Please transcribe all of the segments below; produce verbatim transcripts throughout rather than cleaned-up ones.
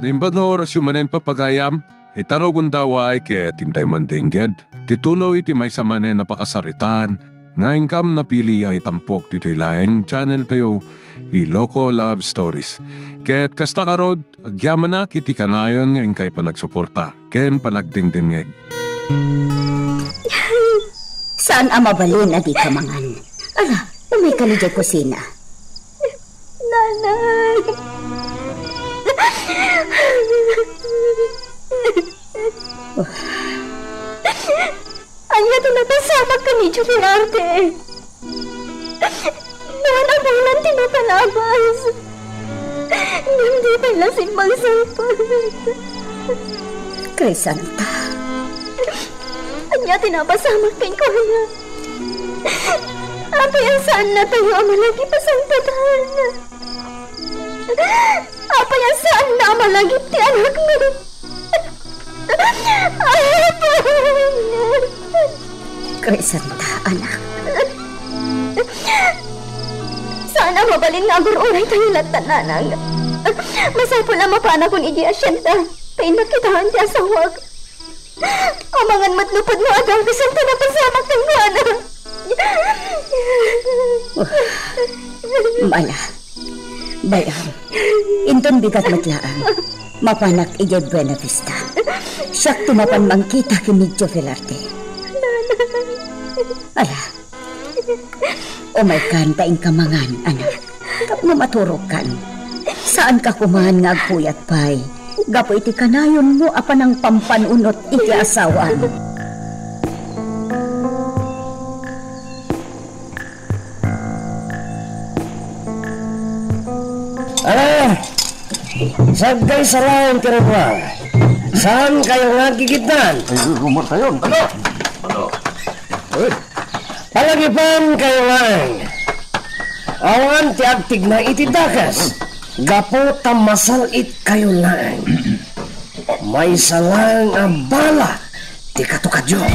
Naimbag nga orasyo manen, papagayam, ita rugonda, uray ket intay man dengged ti tuloy ti maysa manen a pakasaritaan nga inkam napili a itampok ditoy laeng channel tayo, Ilocos Love Stories. Ket kasta ngarud, agyamanak iti kanayon nga inkay panagsuporta ken panagdengdengngeg. Saan a mabalin a dika mangan. Ala, umayka idiay kusina. Nanay! Ania ti napasamak ken ni Jose Arte? Bulan a bulan ti napalabas. Ngem di pay la simmagsangpet. Crisanta. Ania ti napasamak kenkuana? Apay a saannatayo a malagip a sangpetan? Apay a saanna a malagip ti anakmi? Apay! Crisanta, anak. Saan a mabalin nga agur-uraytayo latta, nanang. Masapul a mapanakon idiay asienda ta innak kitaen ti asawak. Amangan met no pudno a dakasen ti napasamak kenkuana. Mala, bay-am, inton bigat met laeng, mapanak idiay Buena Vista. Siak ti mapan mangkita ken ni Joe Velarde. Ala, umaykan ta inka mangan, anak. Tapno maturogkan. Saanka koman nga agpuyat pay gapu iti kanayonmo a panangpampanunot iti asawam. Ah! Sagkay sa laeng ti ritual. Saankayo nga agkikittan? Ay, rumor tayo. Ano? Ano? Uy. Palagipankayo laeng. Awan ti agtigna iti dakes, gapu ta masal-itkayo laeng. Maysa laeng a bala ti katukadyo.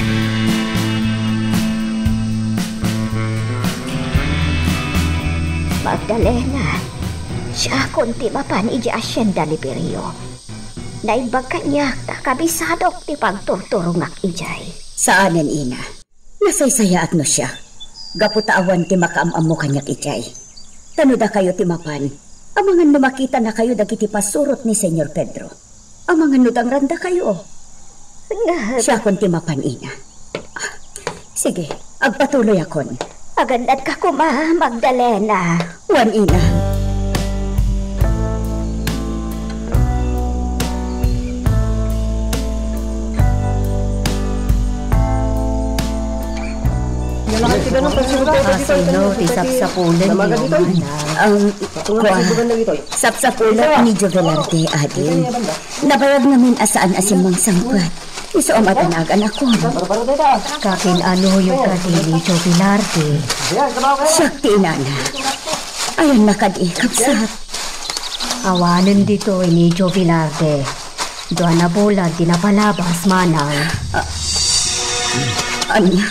Magdalena, siakon ti mapan idiay asienda Liberio. Naimbag kaniak ta kabisadok ti pagturturongak idiay. Saanen, ina. Nasaysayaat no siak, gapu ta awan ti makaam-ammo kaniak idiay. Ta no dakayo ti mapan, amangan no makitanakayo dagiti pasurot ni Señor Pedro. Amangan no dangrandakayo. Nga. Siakon ti mapan, ina. Ah, sige, agpatuloyakon. Agannadka koma, Magdalena. Wen, ina. Asino ti sapsapulen ni Romana? Ang, kua, sapsapulen ni Jovelarte, ading. Nabayag ngamin a saan a simmangsangpet. Isu a madanagan ako. Kakin-anoyo kadi ni Jovelarte? Siak ti inana. Ayanna kadi, kabsat? Awanen ditoy ni Jovelarte. Dua a bulan ti napalabas, manang. Ah, ania?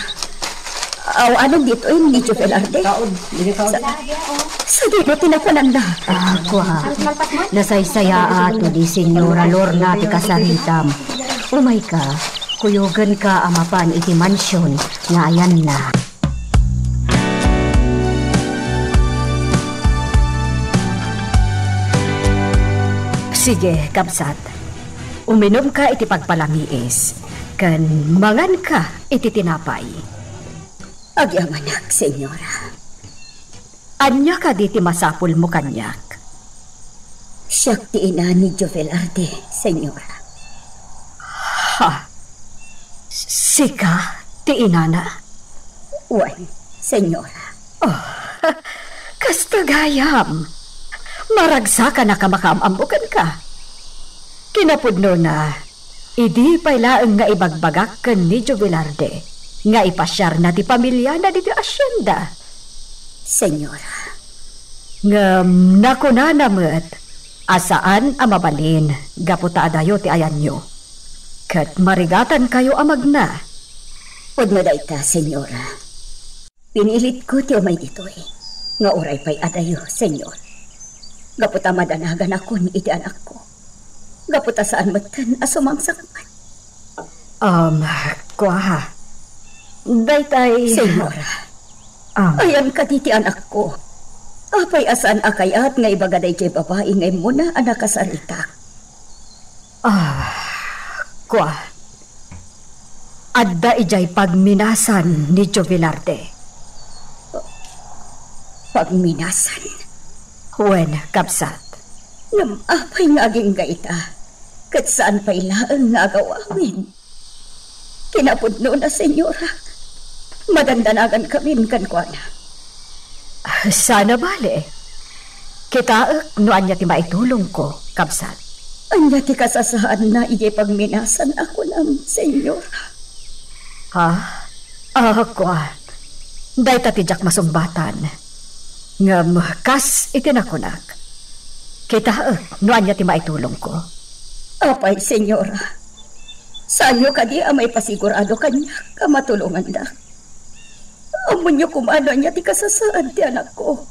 Awanen ditoy ni Jovelarte? Sa-, sadino ti nakunanna? Ah, kua. Nasaysayaat ni Señora Lorna ti kasaritam. Umayka, kuyogenka a mapan iti mansion nga ayanna. Sige, kabsat. Uminumka iti pagpalamiis, ken manganka iti tinapay. Agyamanak, Señora. Ania kadi ti masapulmo kaniak? Siak ti ina ni Jovelarte, Señora. Ha? Sika ti inana? Wen, Señora. Oh, kasta gayam. Maragsakan a makaam-ammo kenka. Kinapudnona, idi pay laeng nga ibagbagak ken ni Jovelarte nga ipasiarna ti pamiliana ditoy asienda. Señora. Ngem nakunana met a saan a mabalin gapu ta adayo ti ayanyo. Ket marigatankayo a magna. Pudno dayta, Señora. Pinilitko ti umay ditoy, nga uray pay adayo, Señor. Gapu ta madanaganakon iti anakko. Gapu ta saan metten a sumangsak man. Um, kua. Daytay Senyora, um, ayan kadi ti anakko? Apay a saan a kayat nga ibaga daydiay babai nga immuna a nakasarita? Ah, kua. Adda idiay pagminasan ni Jovelarde. Pagminasan? Wen, kabsat. Ngem apay nga agingga ita? Ket saan pay laeng nga agaw-amin. Kinapudnona, Senyora, madandanagankamin kenkuana. Saan a bale. Kitaek no ania ti maitulongko, kabsat. Ania ti kasasaadna idiay pagminasan a kunam, Senyora? Ha? Ah, kuan. Dayta ti diak masungbatan. Ngem kas iti nakunak, kitaek no ania ti maitulongko. Apay, Senyora, saanyo kadi a maipasigurado kaniak a matulongandak? Ammonyo koma no ania ti kasasaad ti anakko.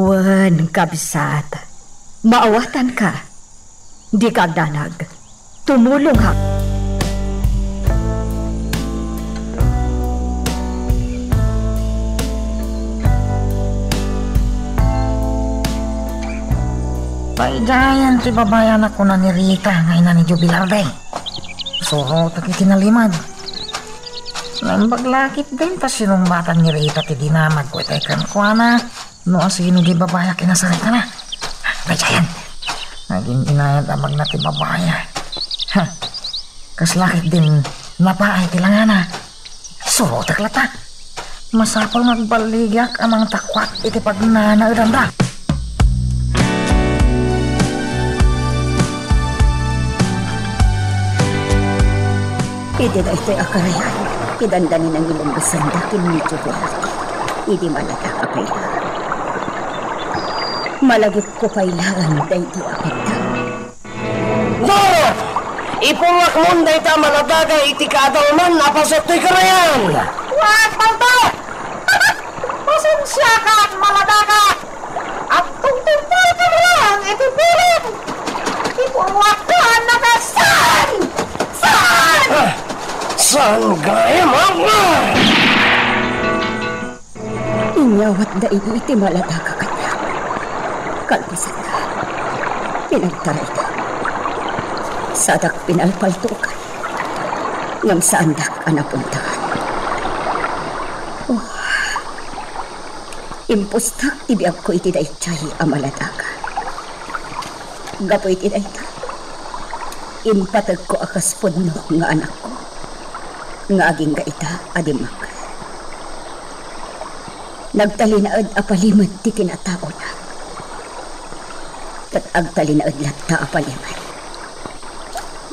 Wen, kabsat, maawatanka. Dika agdanag. Tumulongak. Paidayan ti babai a nakuna ni Rita nga ina ni Jovelarde. Surotek iti nalimed. Naimbag la ketdin ta sinungbatan ni Rita ti dinamagko itay kenkuana. No asino di babai a kinasaritana. Daydiayen. Naging inayat a magna ti babai. Ha. Kasla ketdin napaay ti langana. Surotek latta. Masapul nga agballigiak a mangtakuak iti pagnanaedanda. Iti daytoy a karayan, ti dandani nangilumbesanda ken ni Jovelarde idi maladaga pay laeng. Malagipko pay laeng daydi a pagtaw. No! Ipungakmon dayta a maladaga iti kaadalman a paset toy karayan. Wan, palto! Pasensiakan, maladaga! Agtungtungpalka lang iti pilim! Ipungwakka a nakasan! San! Ah! San gayam, Abner? Inyawatda idi ti maladaga kaniak. Kalpasanna, pinagtarayda. Sadak pinalpaltokan. Ngem saandak a napuntahan. Oh. Impustak ti biagko iti daydiay a maladaga. Gapu iti dayta, impategko a kas pudno nga anakko, nga agingga ita a dimmakkel. Nagtalinaed a palimed ti kinataona, ket agtalinaed latta a palimed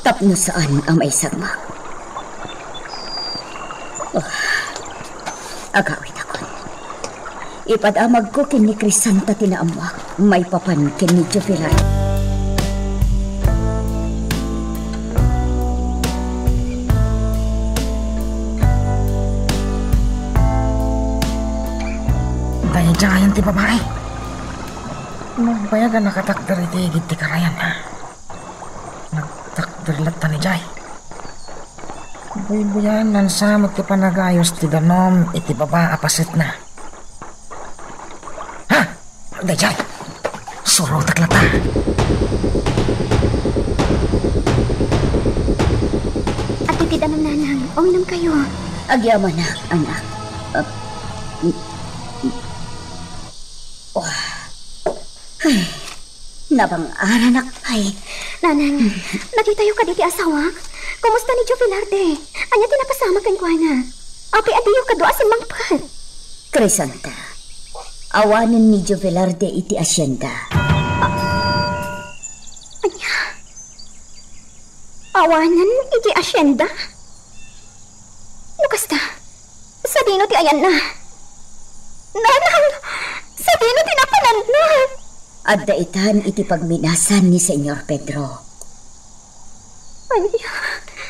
tapno saan a maisagmak. Oh, agawidakon. Ipadamagko ken ni Crisanta ti naammoak maipapan ken ni Jovelarde. Daydiayen ti babai. Nagbayag a nakatakder iti igid ti karayan, ha? Nagtakder latta ni Jay. Buybuyaennan sa met ti panagayos ti danum iti baba a pasetna. Ha? Daydiay! Surotek latta. Adtoy ti danum, Nanang. Uminumkayo. Agyamanak, anak. Ah, mm, mm. Oh. Ay, nabang-aranak pay. Nanang, nakitayo kadi ti asawak? Kumusta ni Jovelarde? Ania ti napasamak kenkuana? Apay a diyo kadu a simmangpet? Crisanta, awanen ni Jovelarde iti asienda. Ania? Awanen iti asienda? No kasta, sadino ti ayanna? Nanang, sadino ti napananna? Adda itan iti pagminasan ni Señor Pedro. Ania?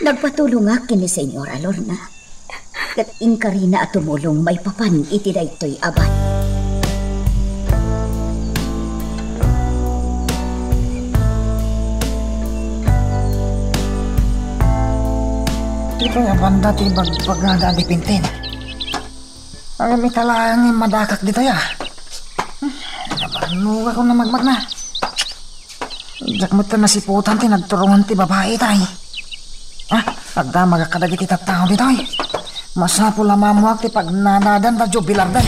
Nagpatulongak ken ni Señora Lorna, ket inkarina a tumulong maipapan iti daytoy a bana. Kaya banda ti bagbagada ni Pintin. Awan ita laeng nga madakak ditoy, a. Hmm, nabannog ako na magmagna. Diak met nasiputan ti nagturungan ti babai itay. Ah, agdamagak kadagiti tattao ditoy. Masapul a maammoak ti pagnanadan da Joe Velarde.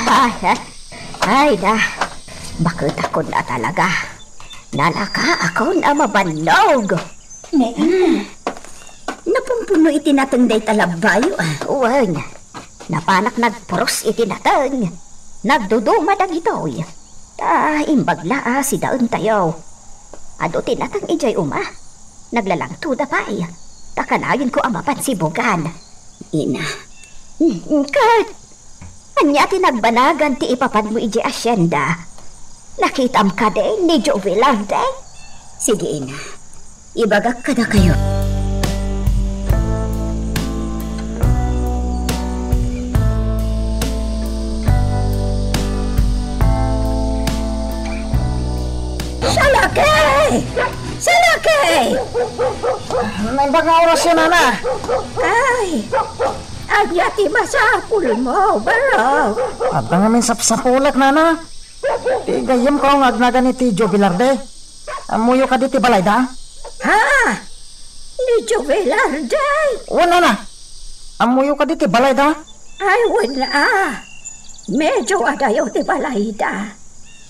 Ay, ay, ay da. Baketakon a talaga. Nalakaakon a mabannog. Ne, napumpuno iti nateng dayta labbayo, a. Wen, napanak nagpuros iti nateng. Nagduduma dagitoy. Ta imbag la a sidaentayo. Adu ti nateng idiay uma. Naglalangtoda pay. Ta kanayon ko a mapan si Bugan. Ina. Ket ania ti nagbanagan ti ipapanmo idiay asienda? Nakitam kadi ni Joe Velarde? Sige, ina. Ibagak kadakayo. Salaki! Salaki! Naimbag nga oras yan, nana. Ay, ania ti masapulmo, barok? Adda ngamin sapsapulek, nana. Ti gayyemko nga agnagan iti Joe Velarde. Ammoyo kadi ti balayda? Ha? Ni Joe Velarde? Wen, nana. Ammoyo kadi ti balayda? Ay, wen a. Medio adayo ti balayda.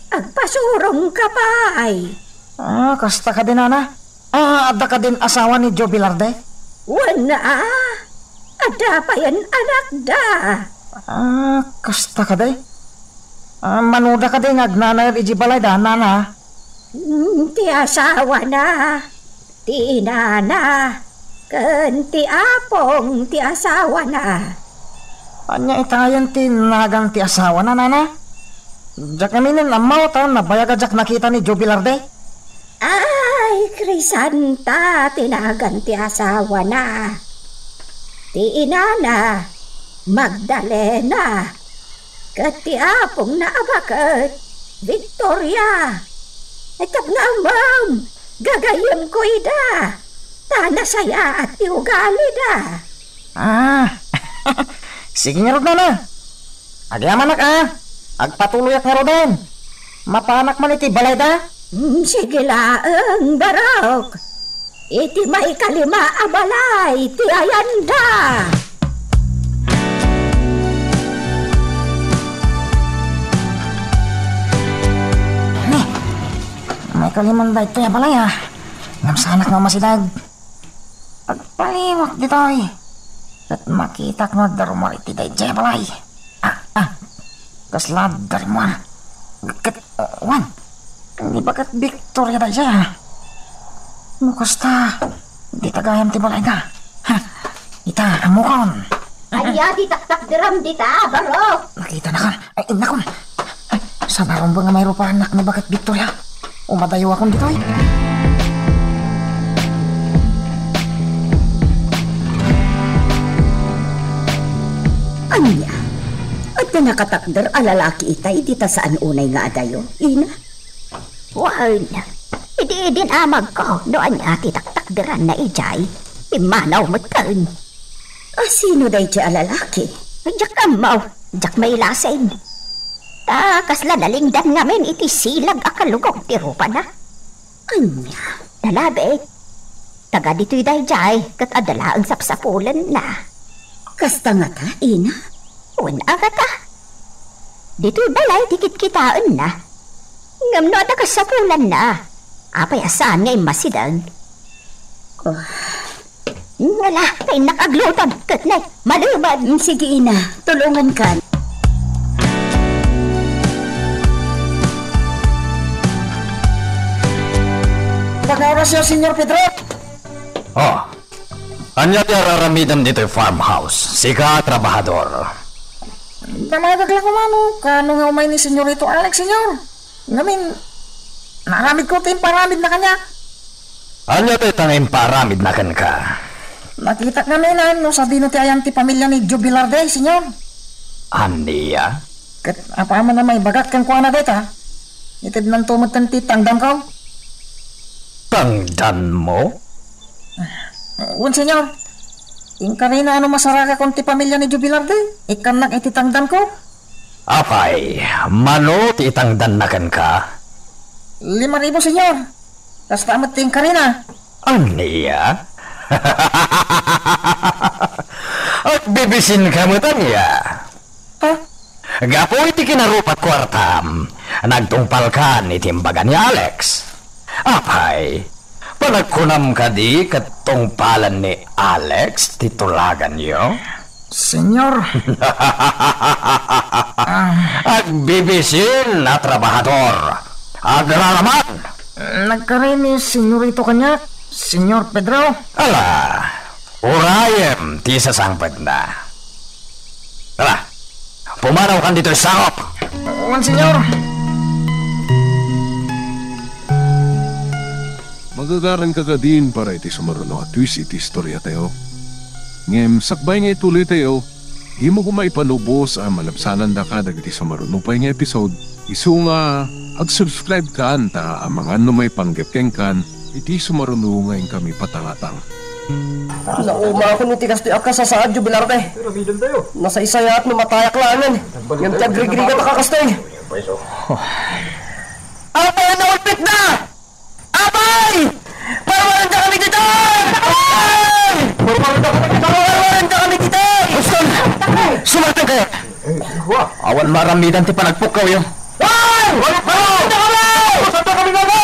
Agpasurongka pay. Ah, kasta kadi, nana? Ah, adda kadin asawa ni Joe Velarde? Wen a. Adda payen anakda. Ah, kasta kadi? Ah, manoda kadi nga agnanaed idiay balayda, nana? Mm, ti asawana, ti inana, ken ti apong ti asawana. Ania itayen ti nagan ti asawana, nana? Diak ngamin ammo ta nabayag a diak nakita ni Joe Velarde. Ay, Crisanta ti nagan ti asawana. Ti inana, Magdalena. Ket ti apongna a baket, Victoria. Ay, tapno ammom, gagayyemko ida. Ta nasayaat ti ugalida. Ah, sige ngarud, nana. Agyamanak a. Agpatuloyak ngaruden. Mapanak man iti balayda? Mm, sige laeng, barok. Iti maikalima a balay ti ayanda. Ni, maikaliman daytoy a balay, a. Ngem saanak nga umasideg. Agpaliwak ditoy. Ket makitak no adda rummuar iti daydiay a balay. Ah, ah. Kasla adda rummuar. Ket, uh, wan. Ni baket Victoria daydiay, a. No kasta, dita gayam ti balayda. Ha, ita, ammokon. Ania ti taktakderam dita, barok? Nakitanakan. Ay, innakon. Ay, saan a rumbeng nga mairupaannak ni baket Victoria? Umadayawakon ditoy. Ania? Adda nakatakder a lalaki itay dita saan unay nga adayo, ina? Wen, idi-idin-amagko no ania ti taktakderanna idiay. Pimmanaw metten. A sino daydiay a lalaki? Diak ammo, diak mailasin. Ta kasla nalingdan ngamin iti silag a kalugog ti rupana. Ania? Nalabit. Taga ditoy daydiay, ket adda laeng sapsapulenna. Kasta ngata, ina? Wen a ngata. Ditoy balay ti kitkitaenna. Ngem no adda kasapulanna, apay a saan nga immasideg? Oh. Ngala, ta innak agluton, ket nay, maluben. Mm, sige, ina, tulongankan. Nagaoras ya, Señor Pedro? Oh, ania ti araramidem ditoy farmhouse? Sika a trabahador. Namayagak la koma no kaano nga umay ni Senyorito Alex, Senyor. Ngamin, naaramidko ti imparamidna kaniak. Ania dayta nga impaaramidna kenka? Nakitak ngamin no sadino ti ayan ti pamilya ni Joe Velarde, Senyor. Ania? Ket apaman a maibagak kenkuana dayta, Itednanto metten ti tangdanko. Tangdanmo? Wen, Señor. Inkarina a no masarakakon ti pamilia ni Jubilarde, ikkannak iti tangdanko. Apay, mano ti itangdanna kenka? Lima ribu, Señor. Kasta met ti inkarina. Ania? Agbibisinka met ania? Ha? Gapu iti kinarupat kuartam, nagtungpalkan iti imbaga ni Alex. Apay, panagkunam kadi ket tungpalan ni Alex ti tulaganyo? Señor. Ah. Agbibisin a trabahador. Agraraman. Nagkari ni Señorito kaniak, Señor Pedro. Ala, urayem ti sasangpetna. Tara, pumanawkan ditoy sakop. Wen, Señor. Magagaranka kadin para iti sumaruno a twist iti istoriatayo. Ngem sakbay nga ituloytayo, dimo koma ipanubos a malabsanandaka dagiti sumaruno pay nga episode, isu nga ag-subscribe kan ta amangan no maipanggep kenkan iti sumaruno nga inkami patangatang. Naumakon iti kastoy a kasasaad, Jubilarde. Nasaysayaat no matayak laengen. Ngem ti agrigrigat a kakastoy. Apay a naulpitna? Apay! Parwarendakami ditoy! Apay! Parwarendakami ditoy! Parwarendakami ditoy! Boston! Sumartengkayo! Awan maaramidan ti panagpukkawyo. Ay! Parwarendakami! Parwarendakami!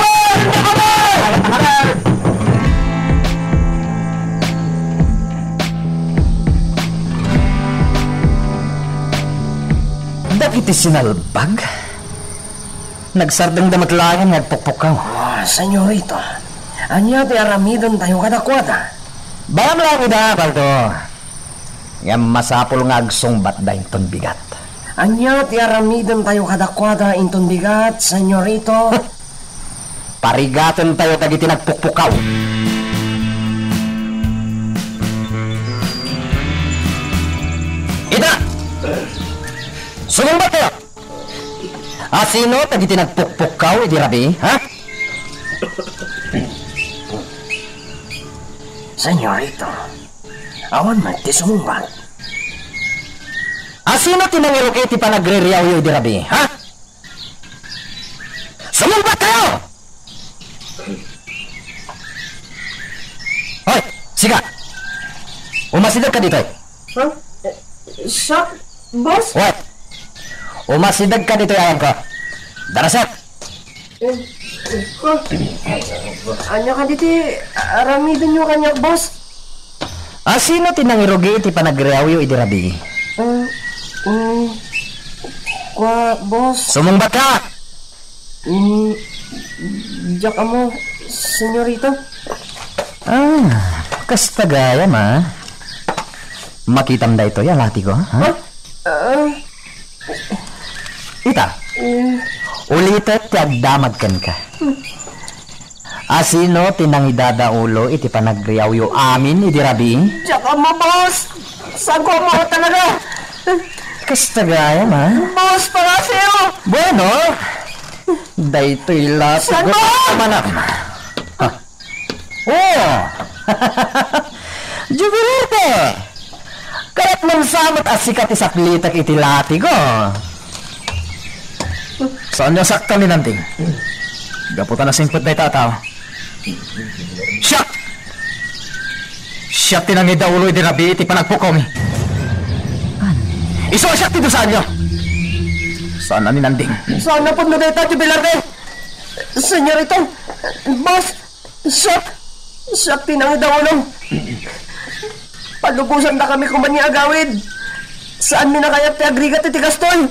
Dagiti sinalbag? Nagsardengda met laeng nga agpukpukkaw. Ah, Señorito, ania ti aramidentayo kadakuada? Bayam laeng ida, Baldo. Ngem masapul nga agsungbatda inton bigat. Ania ti aramidentayo kadakuada inton bigat, Señorito? Parigatentayo dagiti nagpukpukkaw. Ita! Sumungbatkayo! Asino dagiti nagpukpukkaw idi rabii, ha? Señorito, awan met ti sumungbat. Asino ti nangirugi ti panagririawyo idi rabii, ha? Sumungbatkayo! Hoy, sika! Umasidegka ditoy. Ha? Eh, siak, boss? Hoy! Umasidegka ditoy, ayanko. Dara siak! Eh, eh, ha? Ania kadi ti aramidenyo kaniak, boss? Asino ti nangirugi iti panagriawyo idi rabii? Ah, mm, kua, boss. Sumungbatka! Mm, diak ammo, senyorito. Ah, kasta gayam, a. Makitam daytoy a latigo, ha? Ah, ah. Ita, eh, ulitek ti agdamag kenka. Asino ti nangidadaulo iti panagriawyo amin idi rabii? Diak ammo, boss. Saanko ammo talaga. Kasta gayam, a. Boss, pangasiyo. Bueno, daytoy la ti Saan ba? Manam. Ha? Oh! Jubilarte! Kayatmon sa met a sika ti saplitek iti latigo. Saanyo asaktan ni Nanding? Gapu ta nasingpet dayta a tao. Siak! Siak ti nangidaulo idi rabii iti panagpukkawmi. Isu a siak ti dusaanyo. Saan a ni Nanding? Saan a pudno dayta, Jubilarte? Senyorito, boss, siak, siak ti nangidaulo. Palugosandakami koma ni agawid. Saanmi a kayat ti agrigat iti kastoy.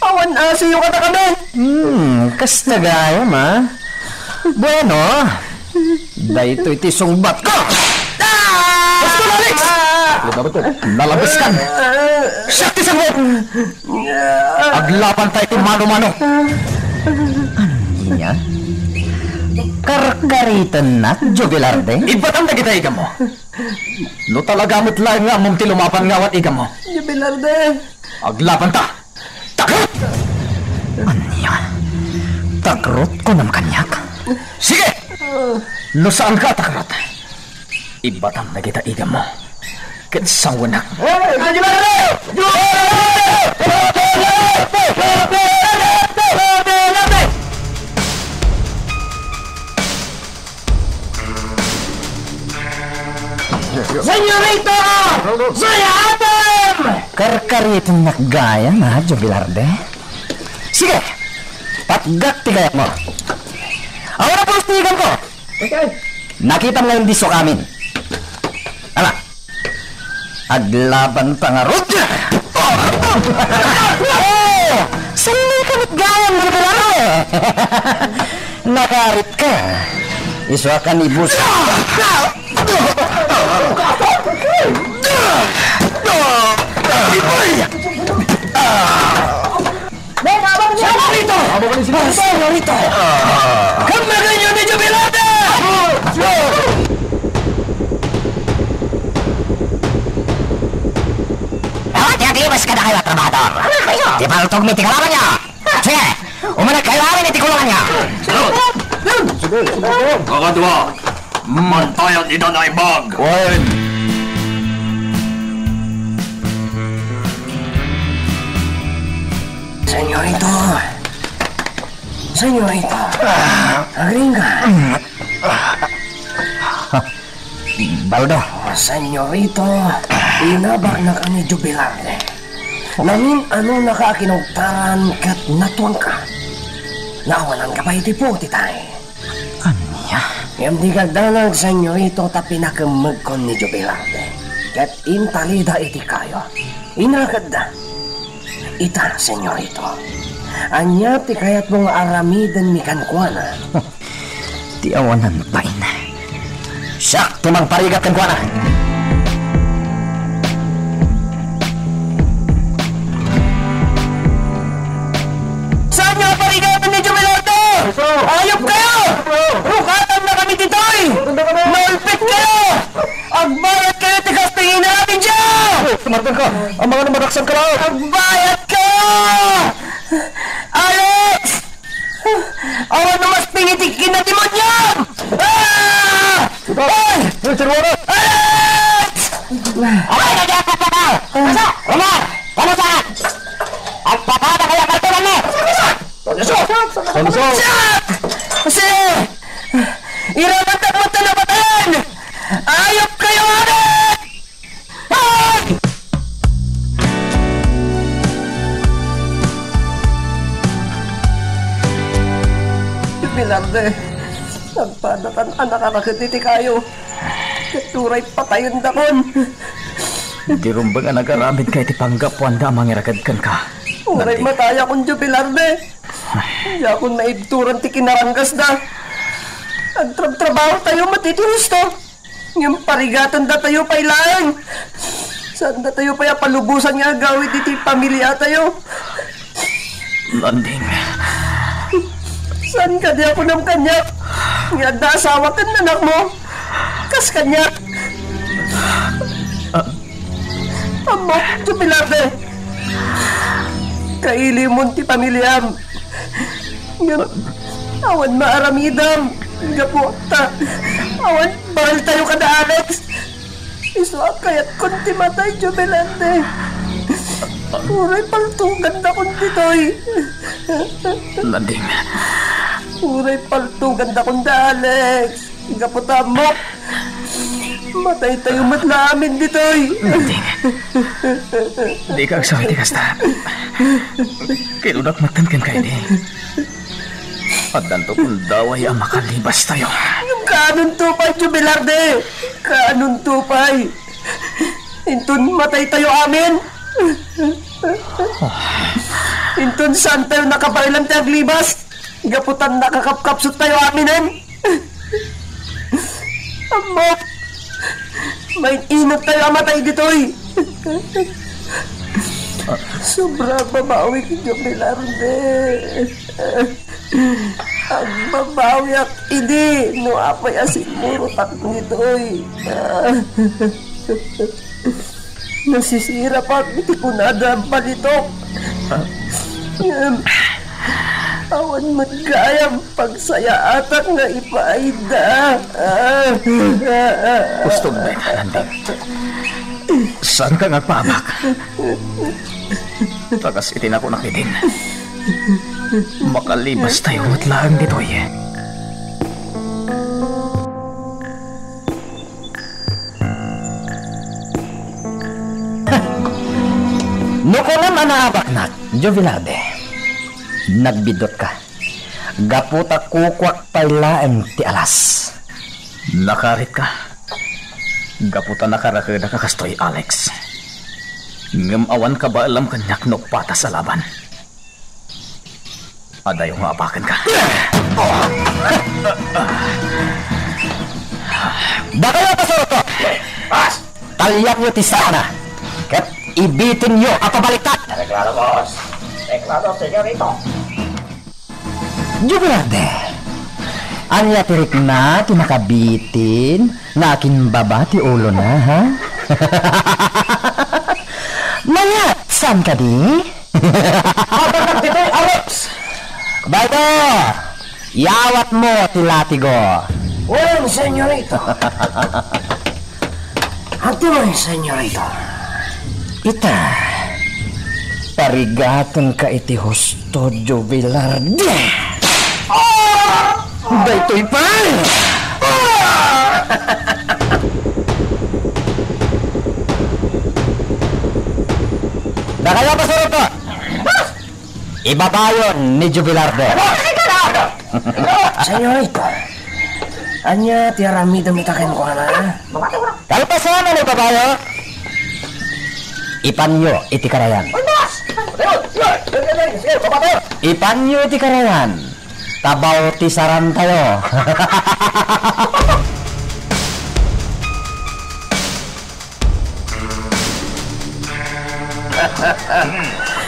Awan asiyo kadakami. Hmm, kasta gayam, a. Bueno, daytoy ti sungbatko. Ah! Basta, Alex! Nalabeskan. Siak ti sungbat! Aglabanta iti mano-mano. Ania? Karkaritennak, Jubilarte? Ibbatam dagita igammo. No talaga met laeng nga ammom ti lumapan nga awan igammo. Jubilarte. Aglabanta. Takot! Ania? Takrot kunam kaniak? Sige! No saanka a takrot, ibatam dagita igammo ket sawenak. Senyorito! Saya Adam! Karkariten gayam, a, Jubilarde. Sige, patgak ti gayammo. Awan a pulos ti igamko. Nakitam nga indi sukamin. Ala, aglabanta ngarud. Oh! Saan ka met gayam, Jubilarde? Nakaarit ka. Isu a kanibus. Senyorito! Senyorito! Kammaganyo ni Jubilate! Ah, diak iwas kadakayo a trabahador. Ti paltogmi ti kalabanyo. Sige, umanekkayo amin iti kulunganyo. Kakadua, mantayan ida naimbag. Wen. Senyorito. Senyorito. Agriingka. Baldo. Senyorito, inabaknak a ni Jubilate. Namin-anonaka a kinugtaran ket natuangka. Naawananka pay iti puti tay. Ania? Ngem dika agdanag, Senyorito, ta pinakemmegkon ni Jubilate. Ket intalida iti kayo. Inaketda. Ita, Senyorito. Ania ti kayatmo nga aramidenmi kenkuana? Ti awanan pay. Siak ti mangparigat kenkuana. Saanyo a parigaten ni Jubilate? Ayop kayo! Rukatannakami ditoy! Naulpit kayo! Agbayad kayo ti gasto nga inaramidyo! Sumartan ka! Ang mga namadaksan ka lang! Agbayad kayo! Alex! Awan no mas pingiti kinademoniom! Ah! Ay! Ay, Sir Warren! Alex! Aray, nagyapat na ka! Paso! Romar! Paso saan? Agpapada kaya kartulan mo! Paso! Paso! Kasi, iraman takot na napatayan! Ayop kayo, Alex! Jubilate, nagpadatan a nakaraket iti kayo. Ket uray patayendakon. Di rumbeng a nagaramidka iti panggapuanda a mangiraket kenka. Uray matayakon, Jubilate. Diakon maibturan ti kinaranggasda. Agtrabtrabahotayo met iti husto. Ngem parigatendatayo pay laeng. Saandatayo pay a palubosan nga agawid iti pamiliatayo. Landing. Saan kadi a kunam kaniak nga adda asawa ken anakmo? Kas kaniak. Ah. Ammok, Jubilate. Kailimon ti pamiliam. Ngem awan maaramidam. Gapu ta awan baeltayo kada Alex. Isu a kayatkon ti matay, Jubilate. Uray paltogandakon ditoy. Landing. Uray paltogandakon da Alex. Gapu ta ammok, mataytayo met la amin ditoy. Ding. Dika agsaw iti kasta. Kinunak metten kenka idi. Addanto pundaway a makalibastayo. Kaanonto pay, Jubilate? Kaanonto pay? Inton mataytayo amin? Inton saantayo nakabaelan ti aglibas? Gapu ta nakakapkapsuttayo aminen. Ammok, main-inut tayo a matay ditoy. Sobra a babawik, Jubilate. Agbabawiak idi no apay a simmurotak ditoy. Nasisirapak iti kunada a balitok. Ngem, Awan met gayam pagsayaatak nga ipaayda. Kustom, Landing. Saanka nga agpaabak? Ta kas iti nakunak idin, makalibastayo met laeng ditoy. No kunam a naabaknak, Jovelarde, nagbiddutka. Gapu ta kukuak pay laeng ti alas. Nakaritka. Gapu ta nakarakedak a kastoy, Alex. Ngem awan kabaelam kaniak no patas a laban. Adayo nga abakenka. Dakayo a pasurotko! Boss! Talianyo ti sana, ket ibitinyo a pabaliktad! Reklamo, boss! Reklamo, senyorito! Jovelarde, ania ti rikna ti nakabitin nga akinbaba ti ulona, ha? Mayat, saan kadi? Apanak ditoy, Alex! Baldo, iyawatmo ti latigo. Wen, senyorito. Adtoy, senyorito. Ita, parigatenka iti husto, Jovelarde. Daytoy pay! Dakayo a pasurotko! Ibabayon ni Jovelarde. Senyorito, ania ti aramidem ita kenkuana? Kalpasan a naibabayo, ipanyo iti karayan. Ipanyo iti karayan. Ta bautisarantayo.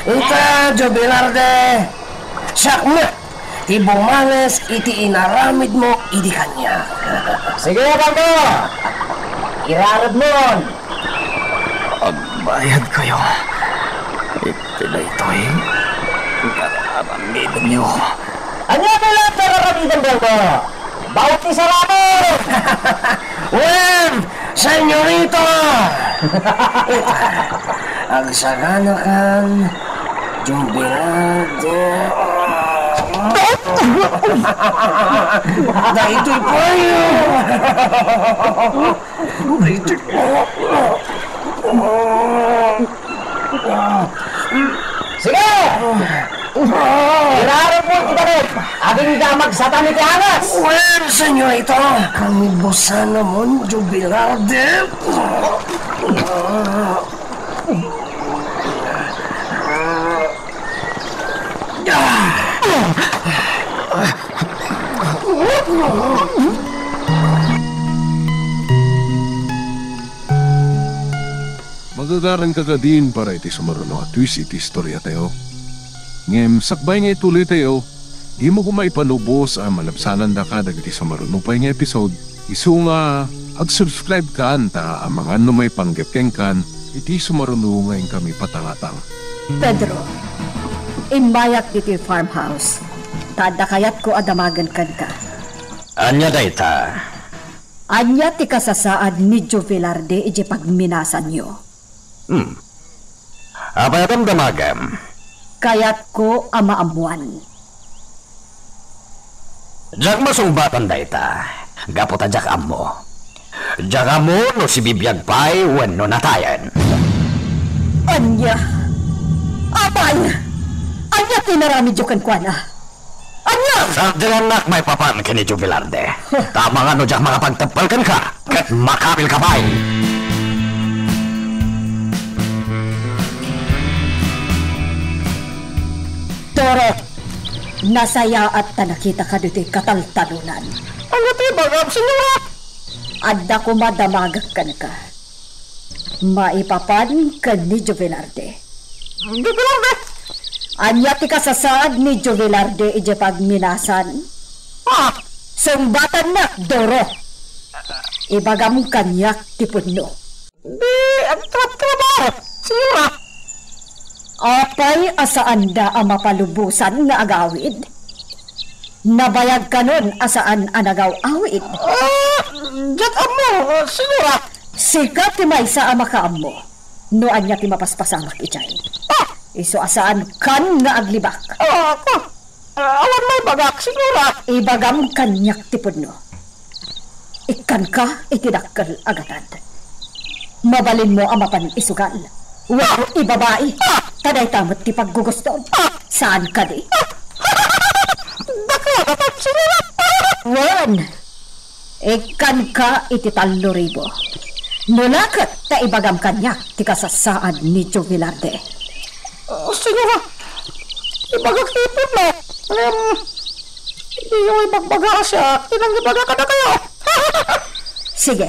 Ita, Jovelarde, siak met ti bumales iti inaramidmo idi kaniak. Sige, Baldo! Iraradmon! Agbayadkayo iti daytoy nga aramidemyo. Ania ti laeng nga aramidem, Baldo? Bautisaranmo! Wen, senyorito! Agsaganakan, Jovelarde. Daytoy payo! Daytoy payo! Sige! Irarupon ti tanem! Agingga magsatan iti angas! Wen, senyorito, kami busanamon, Jovelarde. Magagaranka kadin para iti sumaruno a twist iti istoriatayo. Ngem sakbay nga ituloytayo, dimo koma ipalubos a malabsanandaka dagiti sumaruno pay nga episode. Isu nga ag-subscribe kan ta amangan no maipanggep kenkan iti sumaruno nga inkami patangatang. Pedro, immayak ditoy farmhouse, ta adda kayatko a damagen kenka. Ania dayta? Ania ti kasasaad ni Jovelarde idiay pagminasanyo? Hmm. Apay a damdamagam? Kayatko a maammuan. Diak masungbatan dayta, gapu ta diak ammo. Diak ammo no sibibiag pay wenno natayen. Ania? Apay! Ania ti inaramidyo kenkuana? Ania? Sardengannak maipapan ken ni Jovelarde. Huh. Ta amangan no diak makapagteppel kenka, ket makabilka pay. Doro, nasayaat ta nakitaka ditoy kataltalonan. Ania ti ibagam, senyora? Adda koma damagek kenka. Maipapan ken ni Jovelarde. Jovelarde? Ania ti kasasaad ni Jovelarde idiay pagminasan? Ah! Sungbatannak, Doro! Ibagam kaniak ti pudno. Di, agtrabtrabaho, senyora. Apay a saanda a mapalubosan nga agawid? Nabayag kanon a saan a nagaw-awid. Ah, diak ammo, ah, senyora. Sika ti maysa a makaammo no ania ti mapaspasamak idiay. Ah! Isu a saankan nga aglibak. Ah, ah, ah, awan maibagak, senyora. Ibagam kaniak ti pudno. Ikkanka iti dakkel a gatad. Mabalinmo a mapan isugal. Wow, ibabai! Ta dayta met ti paggugustom. Saan kadi? Dakkel a gatad, senyora! Wen, ikkanka iti tallo ribu. No la ket ta ibagam kaniak ti kasasaan ni Joe Velarde. Ah, senyora, ibagak ti pudno. Ngem, diyo ibagbaga a siak ti nangibaga kadakayo. Sige.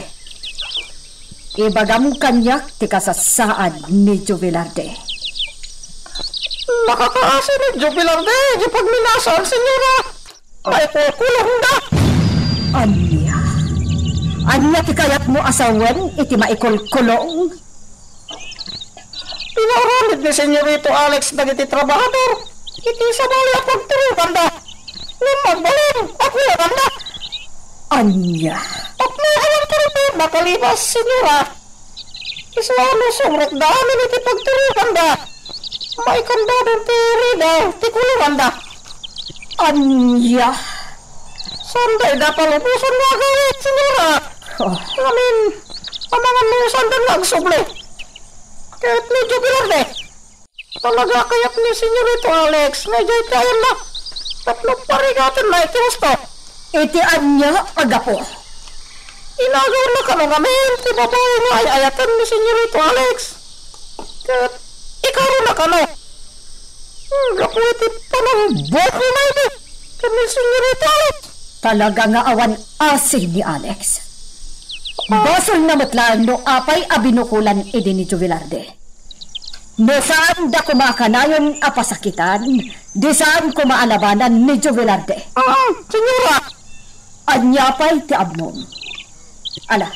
Ibagam kaniak ti kasasaan ni Joe Velarde. Nakakaasi ni Joe Velarde ti pagminasaan, senyora. Maikulkulongda. Ania? Ania ti kayatmo a sawen iti maikulkulong? Pinaaramid ni Senyorito Alex dagiti trabahador iti sabali a pagturoganda. Ngem agbalin a kulonganda. Ania? Tapno awan karupit makalibas, senyora. Isu a no sumrekda amin iti pagturoganda, maikandadon ti rida ti kulonganda. Ania? Saan dayta palubosan nga agawid, senyora. Oh. Ngamin, amangan no saanda nga agsubli. Ket medyo pinarde. Talaga kayat ni Senyorito Alex nga idiay ti ayanna tapno parigatenna iti husto. Iti ania a gapu? Inagawna kano ngamin ti babai nga ay-ayaten ni Senyorito Alex. Ket ikaruna kano. Hmm, gapu iti panangbukona idi ken ni Senyorito Alex. Talaga nga awan asi ni Alex. Basolna met laeng no apay a binukolan idi ni Joe Velarde. No saanda koma a kanayon a pasakitan, di saan koma a labanan ni Joe Velarde. Ah, senyora! Ania pay ti ammom? Ala,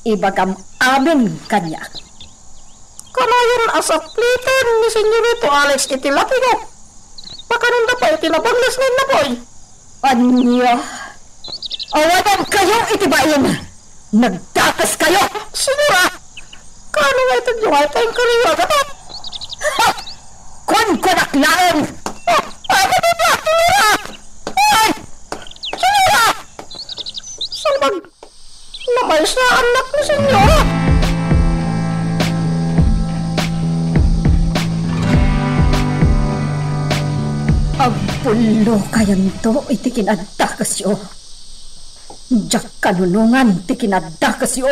ibagam amin kaniak. Kanayon a sapliten ni Senyorito Alex iti latingo. Pakanenda pay iti nabangles nga innapoy. Ania? Awadankayo iti bain! Nagdakes kayo! Senyora! Kaano nga itedyo nga ita inkariyo a gapu? Ha! Kunkunak laeng! Ah, ah, ah, ah, senyora! Ay! Senyora! Salbag! Namaysa annak ni Senyora! Agpullokayanto iti kinadakesyo. Diak kanunongan ti kinadakesyo.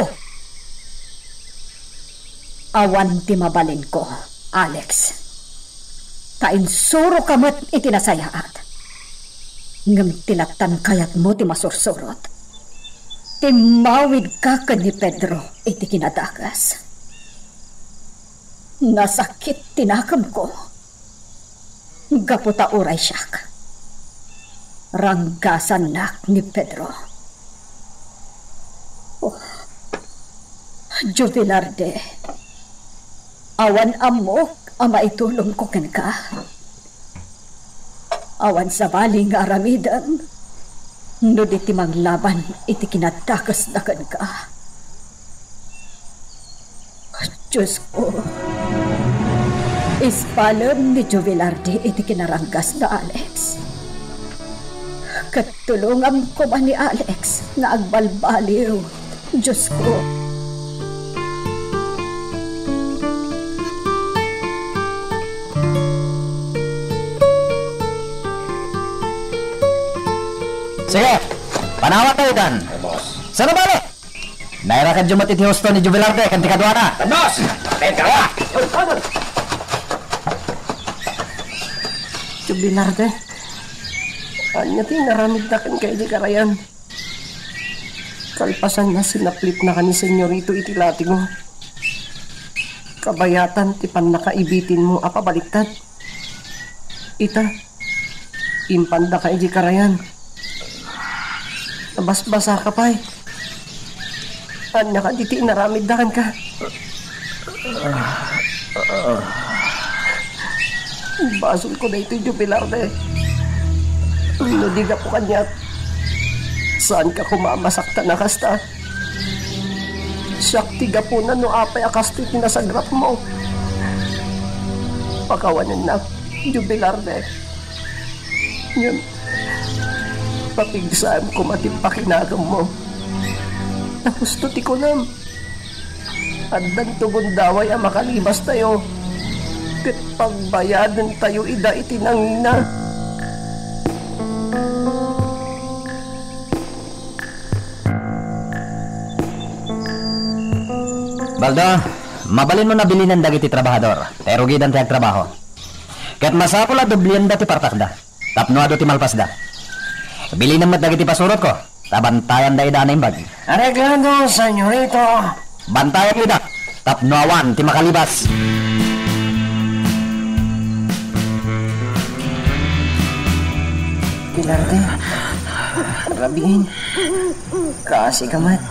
Awan ti mabalinko, Alex. Ta insuroka met iti nasayaat. Ngem ti lattan kayatmo ti masursurot. Timmawidka ken ni Pedro iti kinadakes. Nasakit ti nakemko. Gapu ta uray siak, ranggasannak ni Pedro. Oh, Joe Velarde, awan ammok a maitulongko kenka. Awan sabali nga aramidem no di ti manglaban iti kinadakesda kenka. Diosko, ispalem ni Joe Velarde iti kinaranggasna, Alex. Ket tulongam koma ni Alex nga agbalbaliw, Diosko. Sige, panawantayo itan. Ay, boss. Saan a bale? Nairakadyo met iti husto ni Joe Velarde ken ti kaduana. Boss! Teka! Joe Velarde, ania ti inaramidda kenka idi karayan? Kalpasan a sinaplitnaka ni Senyorito iti latigo, kabayatan ti pannakaibitinmo a pabaliktad. Ita, impandaka idiay karayan. Nabasbasaka pay. Ania kadi ti inaramidda kenka? Basolko daytoy, Joe Velarde. No di gapu kaniak, saanka koma a masaktan a kasta. Siak ti gapuna no apay a kastoy ti nasagrapmo. Pakawanennak, Jubilarde. Ngem, papigsaem koma ti pakinakemmo. Ta husto ti kunam. Addanto gundaway a makalibastayo, ket pagbayadentayo ida iti nangina. Baldo, mabalinmo a bilinen dagiti trabahador, ta irugidan ti agtrabaho. Ket masapul a doblienda ti partakda. Tapno adu ti malpasda. Bilinem met dagiti pasurotko, ta bantayanda ida a naimbag. Areglado, senyorito. Bantayan ida, tapno awan ti makalibas. Pilar, te. Rabiin. Kaasi ka met.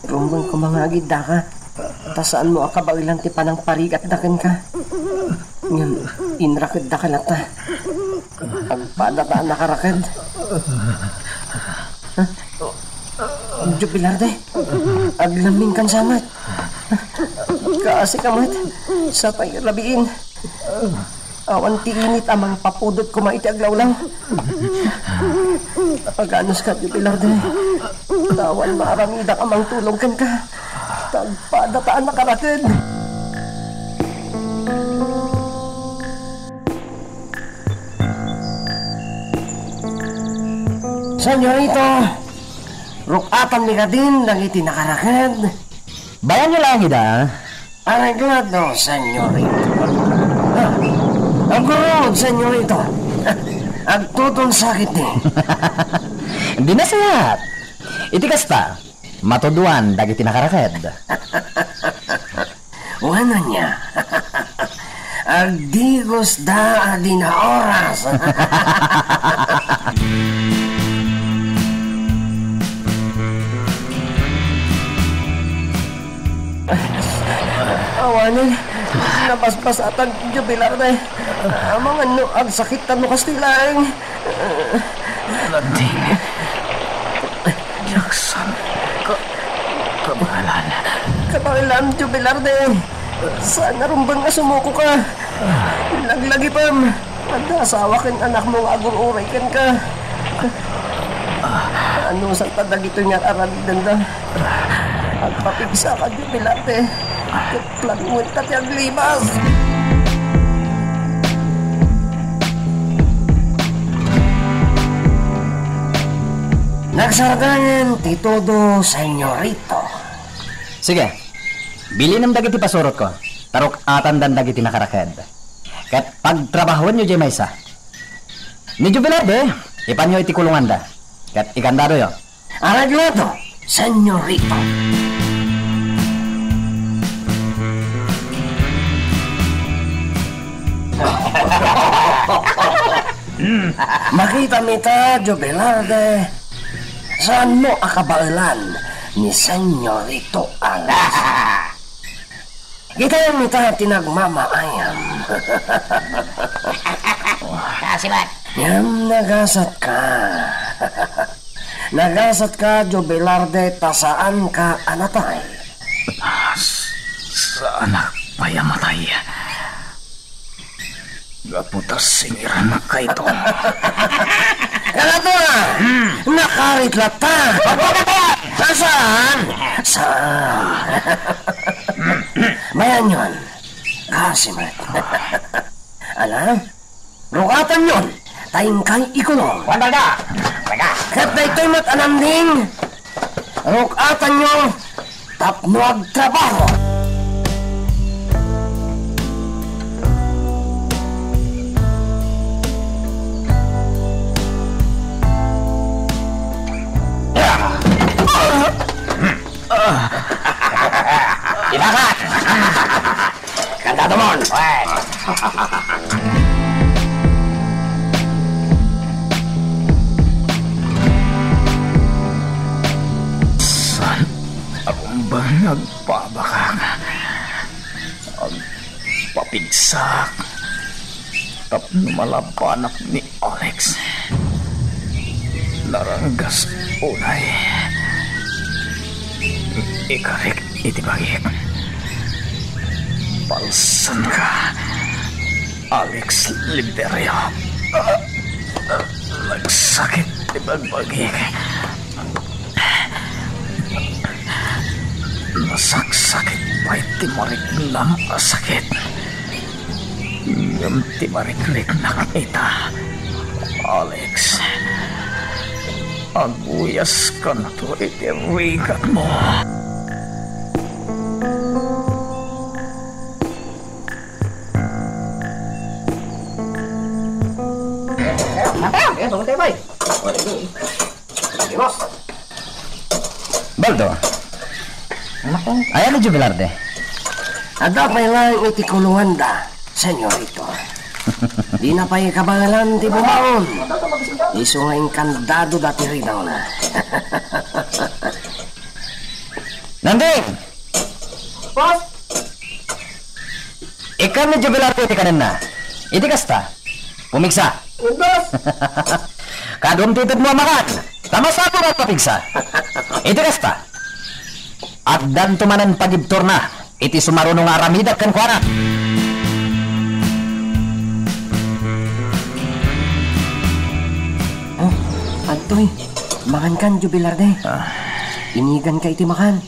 Rumbeng koma nga agiddaka. Ta saanmo a kabaelan ti panangparigatda kenka. Ngem inrakeddaka latta. Agpadata a nakaraked. Ha? Jubilarde, aglammingkan sa met. Kaasi ka met. Sapay rabiin. Awan ti init a mangpapudot koma iti aglawlaw. Aganuska, Jubilarde. Ta awan maaramidak a mangtulong kenka. Ta agpadata a nakaraked. Senyorito, ruk-atanmi kadin dagiti nakaraked. Bayanyo laeng ida. Areglado, senyorito. Ah, agurod, senyorito. Ah, agtutunsakit ni. Di nasayaat. Iti kasta, matuduan dagiti nakaraked. Wen ania? Agdigosda a di naoras. Awanen, nabasbasatan, Jubilarde. Amangan no agsakit tano kasti laeng. Landing. Jackson. Ka-, kabaelan. Kabaelan, Jubilarde. Saan a rumbeng a sumuko ka. Laglagipem. Adda asawa ken anakmo nga agur-uray kenka. Anusanta dagitoy nga ar-aramidenda. Agpapigsa ka, Jubilarde. Ket lanuenta ti aglibas. Nagsardangen ti todo, senyorito. Sige, bilinem dagiti pasurotko, ta ruk-atandan dagiti nakaraked. Ket pagtrabahoenyo diay maysa. Ni Jubilarde, ipanyo iti kulonganda. Ket ikandadoyo. Areglado, senyorito. Makitami ta, Jubilarde, saanmo a kabaelan ni Senyorito Alex. Kitaem ita ti nagmamaayam. Kasibat. Ngem nagasatka. Nagasatka, Jubilarde, ta saanka a natay. Saanak pay a matay. Gapu ta singirannak kayto. Kanato a! Hmm. Nakarit latta! Saan? Saan? Bayanyon. Kasi met. Ala? Rukatanyon. Ta inkay ikulong. Wan, talaga. Talaga. Ket daytoy met a nanding. Ruk-atanyo tapno agtrabaho. Ibagat! Kantatomon! Saan a rumbeng nga agpabakak? Agpapigsak tapno malabanak ni Alex. Naranggas unay. Ikarik iti bagik. Palsanka, Alex Liberio. Nagsakit ti bagbagik. Nasaksakit pay ti mariknam a sakit. Ngem ti marikriknak ita, Alex, aguyaskanto iti rigatmo. Baldo. Anak ko. Ayan ni Jubilarte. Adda pay laeng iti kulonganda, senyorito. Dina pay kabaelan ti bumangon. Isu nga inkandado dati ridawna. Nanding! Boss! Ikkan ni Jubilarte ti kanenna. Iti kasta, pumigsa. Boss! Kaduam ti itedmo a makan. Ta masapul a mapigsa. Iti kasta, addanto manen pagibturna iti sumaruno nga aramidek kenkuana. Oh, adtoy. Mangankan, Jubilarte. Ah. Iniganka iti makan.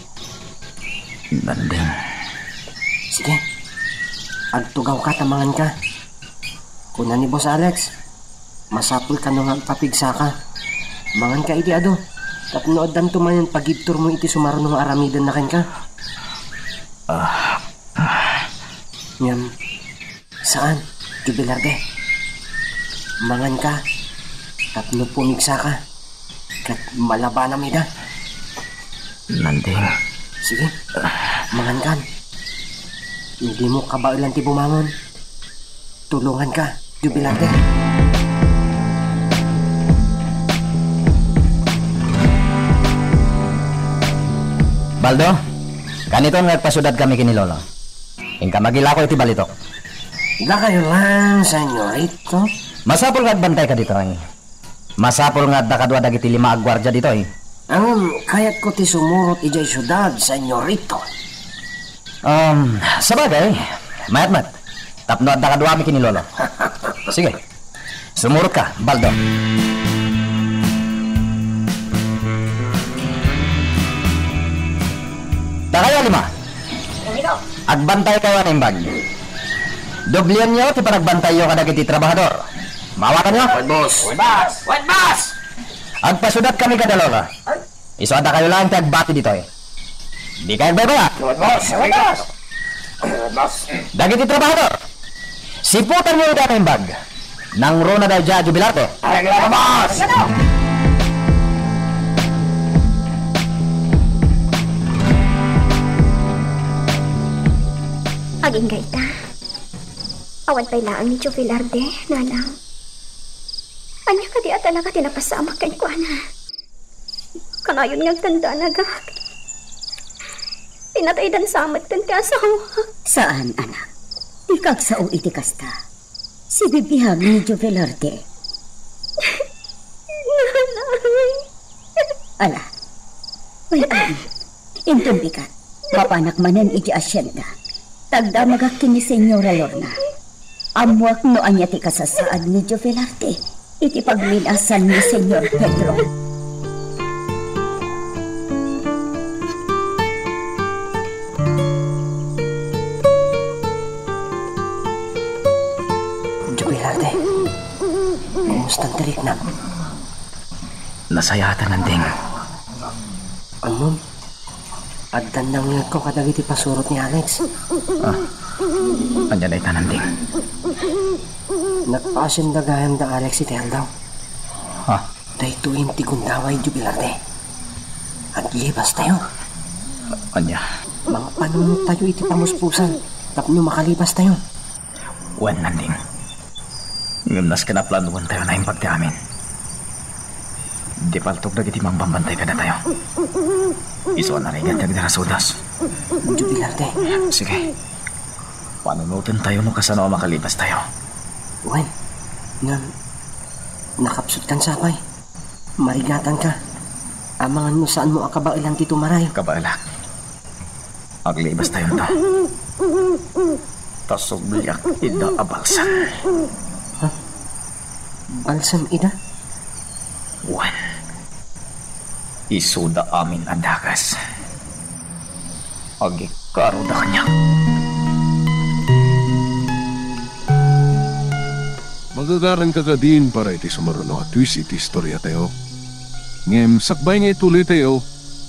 Nanding. Sige. Agtugawka ta manganka. Kuna ni Boss Alex, masapul kano nga agpapigsaka. Manganka idi adu, tapno addanto manen pagibturmo iti sumaruno nga aramidenna kenka. Ah. Ngem, saan, Jubilarte. Manganka, tapno pumigsaka. Ket malabanam ida. Nanding. Sige. Mangankan. No dimo kabaelan ti bumangon, tulonganka, Jubilarte. Baldo, kaniton nga agpasudad kami ken ni Lolo. Inka magilako iti balitok. Dakayo lang, senyorito. Masapul nga agbantayka ditoy. Masapul nga adda kadua dagiti lima a guardia ditoy. Ngem kayatko ti sumurot idiay siudad, senyorito. Um, sabagay, mayat met. Tapno adda kaduami ken ni Lolo. Sige. Sumurotka, Baldo. Dakayo a lima. Agbantaykayo a naimbag. Doblienyo ti panagbantayyo kadagiti trabahador. Maawatanyo? Wen, boss. Wen, boss! Wen, boss! Agpasudatkami kada Lolo. Isu a dakayo laeng ti agbati ditoy. Dikayo agbaybayag. Wen, boss! Wen, boss! Wen, boss! Dagiti trabahador, siputanyo ida a naimbag. Nangruna daydiay a Jubilarte. Ay, boss! Agingga ita. Awan pay laeng ni Joe Velarde, nanang. Ania kadi a talaga ti napasamak kenkuana? Kanayon nga agdandanagak. Pinataydan sa met ti asawa. Saan, anak. Dika agsao iti kasta. Sibibiag ni Joe Velarde. Nanang. Ala. Wait, wait. Inton bigat, mapanak manen iti asienda. Tagdamagak ken ni Senyora Lorna. Ammoak no ania ti kasasaad ni Joe Velarde iti pagminasan ni Senyor Pedro. Joe Velarde, kumusta ti riknam? Nasayaatan, Nanding. Ammom, addan nangngegko kadagiti pasurot ni Alex. Ah, ania dayta, Nanding? Nagpaasienda gayam da Alex iti aldaw. Ah. Daytoyen ti gundaway, Joe Velarde. Aglubastayo. Ania? Mangpanunot tayo iti pamuspusan tapno makalibastayo. Wen, Nanding. Ngem nasken a planoentayo naimbag ti amin. Di paltok dagiti mangbambantay kadatayo. Isu a narigat ti agdarasudas. Joe Velarde. Sige. Panunotentayo no kasano a makalibastayo. Wen, ngem nakapsutkan sapay. Marigatanka. Amangan no saanmo a kabaelan ti tumaray. Kabaelak. Aglibastayonto. Ta subliak ida a balsam. Ha? Balsam ida? Wen, isuda amin a dakes. Agikkaroda kaniak. Magagaranka kadin para iti sumaruno a twist iti istoriatayo. Ngem sakbay nga ituloytayo,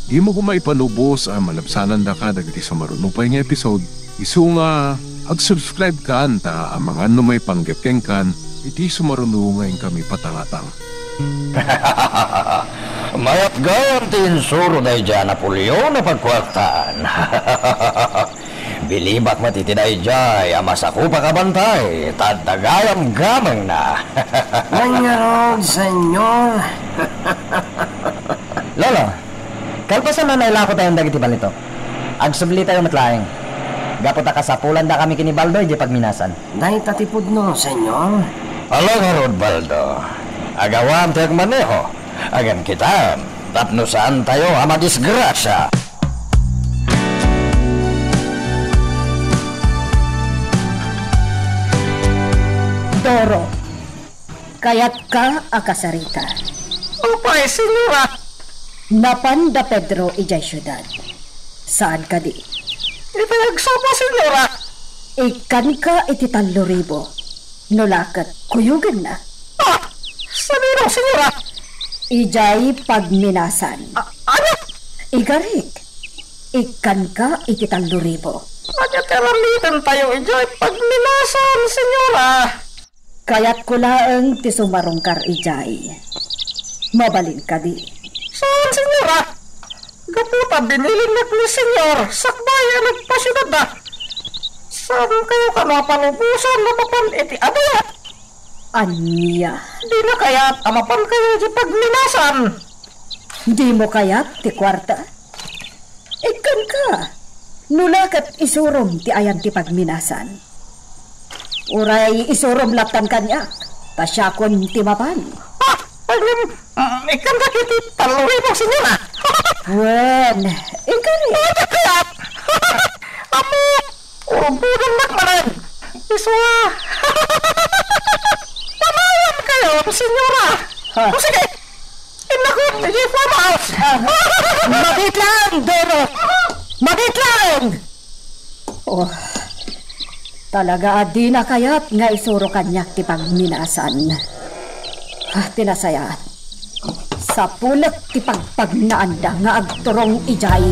dimo koma ipanubos a malabsanandaka dagiti sumaruno pay nga episode, isu nga agsubscribe kan ta amangan no maipanggep kenkan iti sumaruno nga inkami patangatang. Mayat gayam ti insuro daydiay a Napoleon a pagkuartaan. Bilibak met iti daydiay a masakupak a bantay, ta adda gayam gamengna. Ngarud, senyor. Lolo, kalpasan a nailako tayon dagiti balitok, agsublitayo met laeng. Gapu ta kasapulandakami ken ni Baldo idiay pagminasan. Dayta ti pudno, senyor. Ala ngarud, Baldo. Agawam ti agmaneho. Agangkitam, tapno saantayo a madisgrasia. Doro, kayatka a kasarita? Apay, senyora? Napan da Pedro idiay siudad. Saan kadi? Iti agsapa, senyora. Ikkanka iti tallo ribu. No la ket kuyogenna. Ah! Sadino, senyora? Idiay pagminasan. A-, ano? Igarik. Ikkanka iti tallo ribu. Ania ti aramidentayo idiay pagminasan, senyora? Kayatko laeng ti sumarungkar idiay. Mabalin kadi? Saan, senyora? Gapu ta binilinnak ni senyor sakbay a nagpasiudadda. Saankayo kano a palubosan no mapan iti aduyo? Ania? Dina kayat a mapankayo iti pagminasan? Dimo kayat ti kuarta? Ikkanka. No la ket isurom ti ayan ti pagminasan. Uray isurom lattan kaniak, ta siakon ti mapan. Ah! Ngem, mm, ikkandak iti tallo ribu, senyora. Wen, ikari. Ania kayat? Ammok, urbudennak manen. Isu a. Panayankayo, senyora. Ha? O sige, innakon idiay farmhouse. Ah, mabitlang, Doro. Mabitlang! Oh, talaga a dina kayat nga isuro kaniak ti pagminasan. Ah, ti nasayaat, sapulek ti pagpagnaanda nga agturong idiay.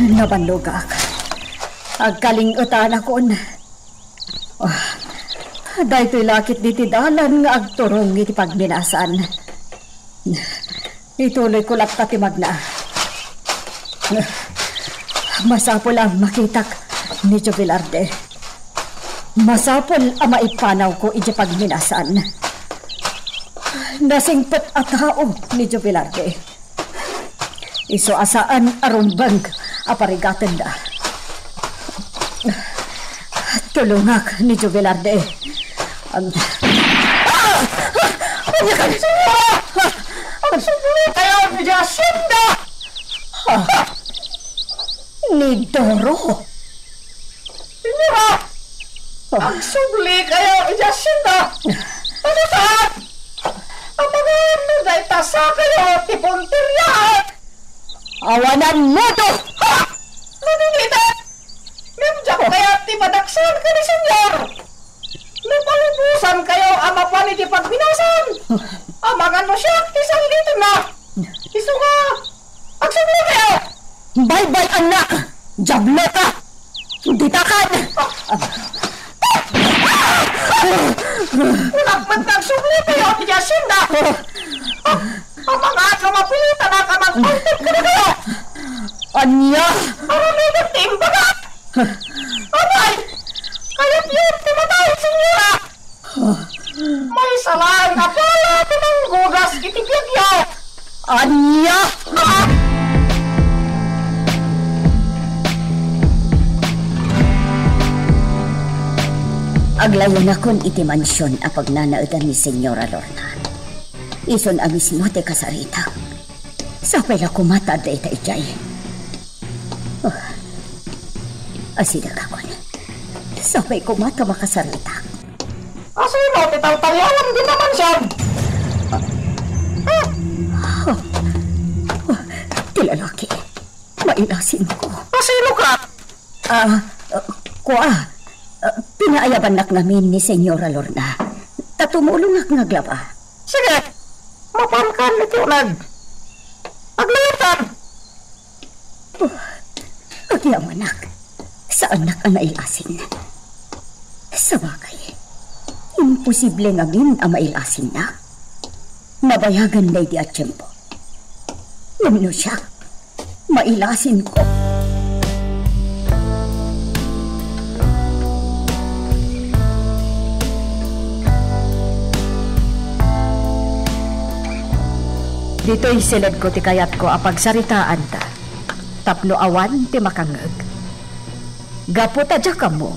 Nabannogak. Agkaling-etanakon. Ah, daytoy la ketdi ti dalan nga agturong iti pagminasan. Ituloyko latta ti magna. Masapul a makitak ni Joe Velarde. Masapul a maipanawko iti pagminasan. Nasingpet a tao ni Joe Velarde. Isu a saan a rumbeng a parigatenda. Tulongak ni Joe Velarde. Ag-, ah! Ania kadi, senyora? Agsubli kayo iti hacienda! Ah! Ni Doro. Senyora! Ah. Agsubli kayo iti hacienda! Ano saan? Amangan no dayta sakayo ti punteriaan! Awanan modo! Ha? Nadingitan! Ngem diak kayat ti madaksan ken ni Señor. No palubosankayo a mapan iti pagminasan, amangan no siak ti sallitenna. Isu nga, agsubli kayo! Baybay-annak! Diablo ka! Ditakan! Kunak met nga agsubli kayo iti hacienda! Amangan no mapilitanak a mag-counter kadakayo! Ania? Aramidek ti imbagak! Apay! Kayatyon ti matay, señora! Maysa laeng a bala ti manggugas iti biagyo! Ania? Ah! Aglayanakon iti mansion a pagnanaedan ni Señora Lorna. Isun a mismo ti kasaritak. Sapay la koma ta adda ita idiay. Oh, asidegakon. Sapay koma ta makasaritak. Asino ti tartariawem dita mansion? Ah! Oh, oh, ti lalaki. Mailasinko. Asino ka? Ah, uh, kua. Ah, pinaayabannak ngamin ni Señora Lorna. Ta tumulongak nga aglaba. Sige. Mapankan iti uneg. Aglayakan. Oh, agyamanak. Saannak a nailasin. Sabagay, imposible ngamin a mailasinnak. Nabayagan daydi a tiempo. Ngem no siak, mailasinko. Ditoy siledko ti kayatko a pagsaritaanta, tapno awan ti makangngeg. Gapu ta diak ammo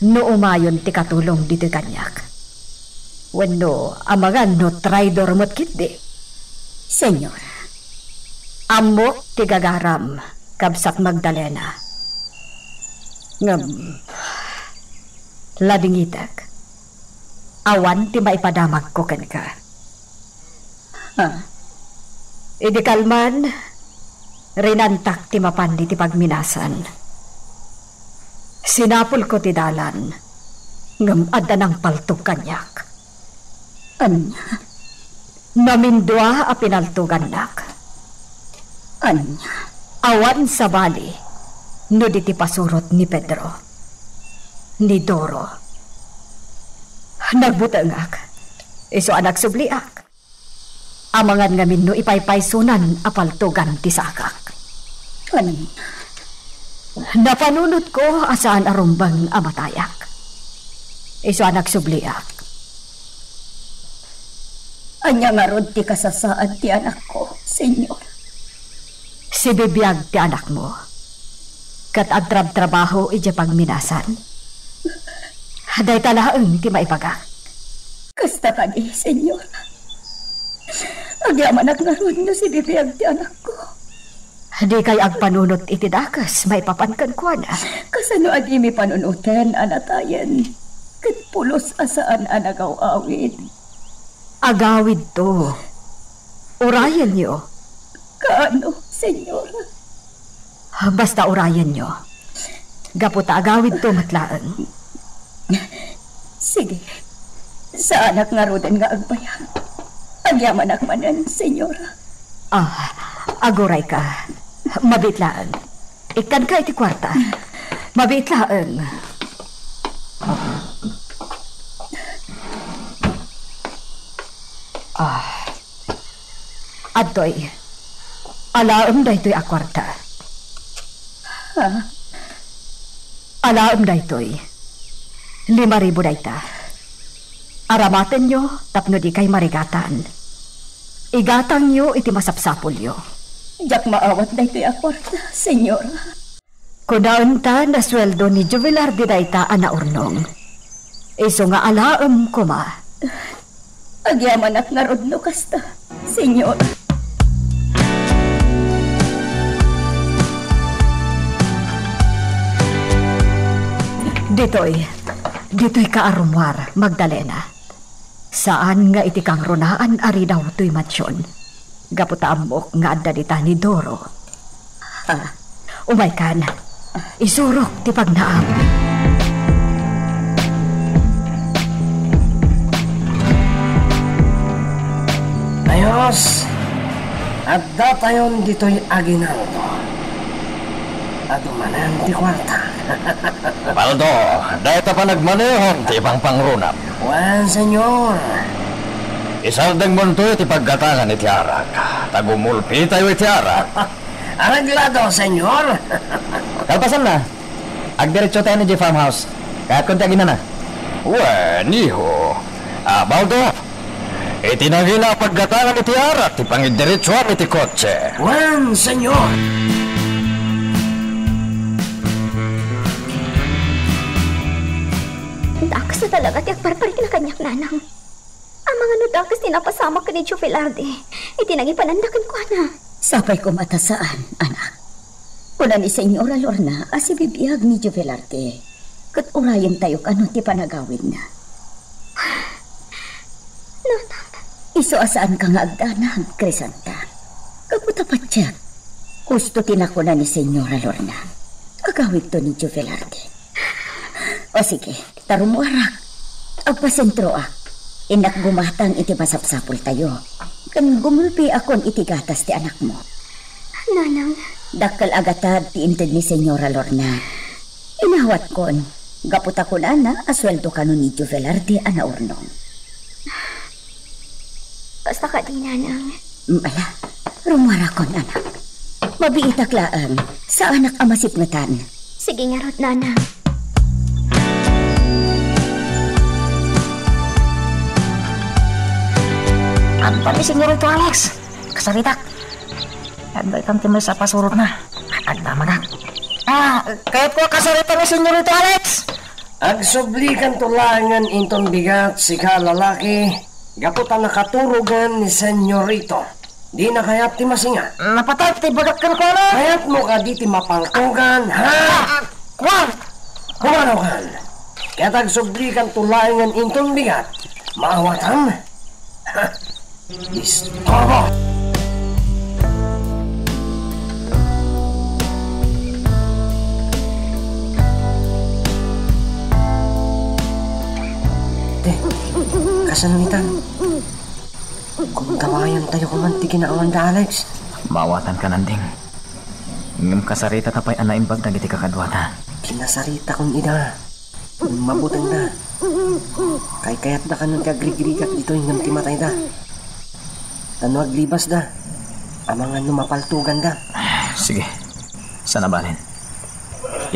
no umayon ti katulong ditoy kaniak. Wenno amangan no traidor met ketdi. Señora, ammok ti gagaram, Kabsat Magdalena. Ngem, ladingitek, awan ti maipadamagko kenka. Ah. Idi kalman, rinantak ti mapan iti pagminasan. Sinapulko ti dalan, ngem adda nangpaltog kaniak. Ania? Namindua a pinaltogannak. Ania? Awan sabali no di ti pasurot ni Pedro, ni Doro. Nagbutengak, isu a nagsubliak. Amangan ngamin no ipaypaysonan a paltogan ti sakak. Ania? Napanunotko a saan a rumbeng a matayak. Isu a nagsubliak. Ania ngarud ti kasasaad ti anakko, Señor? Sibibiag ti anakmo, ket agtrabtrabaho idiay pagminasan. Dayta laeng ti maibagak. Kasta kadi, Señor. Agyamanak ngarud no sibibiag ti anakko. Dikay agpanunot iti dakes maipapan kenkuana. Kasano a dimi panunoten a natayen ket pulos a saan a nagaw-awid? Agawidto. Urayenyo. Kaano, Señora? Basta urayenyo. Gapu ta agawidto met laeng. Sige. Saanak ngaruden nga agbayag. Agyamanak manen, Señora. Ah, agurayka. Mabiit laeng. Ikkanka iti kuarta. Mabiit laeng. Ah. Adtoy. Alaem daytoy a kuarta. Ha? Alaem daytoy. Lima ribu dayta. Aramatenyo tapno dikay marigatan. Igatangyo iti masapsapulyo. Diak maawat daytoy a kuarta, Señora. Kunaenta, nasueldo ni Jubilardi dayta a naurnong. Isu nga alaem koma. Agyamanak ngarud no kasta, Señor. Ditoy, ditoy ka a rummuar, Magdalena. Saan nga iti kangrunaan a ridaw toy mansion. Gapu ta ammok nga adda dita ni Doro. Ah, umaykan. Isurok ti pagnaam. Ayos. Addatayon ditoy aginaldo. Adu manen ti kuarta. Baldo, dayta panagmanehom ti ipangpangrunam. Wen, Señor. Isardengmonto iti paggatangan iti arak. Ta gumulpitayo iti arak. Areglado, Señor. Kalpasanna, agdiretso tayo idiay farmhouse. Kayatko ti aginana. Wen, iho. Ah, Baldo, iti nangina a paggatangan iti arak ti pangidiretsuam iti kotse. Wen, Señor. Dakes Talaga ti agparparikna kaniak, Nanang. Amangan no dakes ti napasamak ken ni Tio Velarde iti nangipananda kenkuana. Sapay koma ta saan, anak. Kuna ni Señora Lorna a sibibiag ni Tio Velarde, ket urayentayo kano ti panagawidna. Nanang. Isu a saanka nga agdanag, Crisanta. Gapu ta patiek, husto ti nakuna ni Señora Lorna. Agawidto ni Tio Velarde. O sige, ta rummuarak. Agpasentroak. Innak gumatang iti masapsapultayo. Ken gumulpiakon iti gatas ti anakmo. Nanang. Dakkel a gatad ti inted ni Señora Lorna. Inawatkon, gapu ta kunana a sueldo kano ni Tio Velarde a naurnong. Kasta kadi, Nanang. Mm, ala, rummuarakon, anak. Mabiitak laeng, saanak a masipngetan. Sige ngarud, Nanang. Agpami, Senyorito Alex. Kasaritak. Adda itan ti maysa a pasurotna. Agdamagak. Ah, kayatko a kasaritak ni Senyorito Alex. Agsublikanto laengen inton bigat, sika a lalaki, gapu ta nakaturogen ni Senyorito. Dina kayat ti masinga. Napatay ti bagak kenkuana. Kayatmo kadi ti mapaltugan, ha? Ah, ah, kuan. Humanaw kan. Ket agsublikanto laengen inton bigat. Maawatan? Ha? Istorbo! Te, kasano itan? Kumtawayan tayo kuman ti kinaawan da Alex. Maawatan ka, Nanding. Ngem kasarita ta pay a naimbag dagiti kakaduata. Kinasarita kun ida. Mabutengda. Kaykayatda kano ti agrigrigat ditoy ngem ti matayda. Ta no aglibasda, amangan no mapaltoganda. Sige. Sana balin.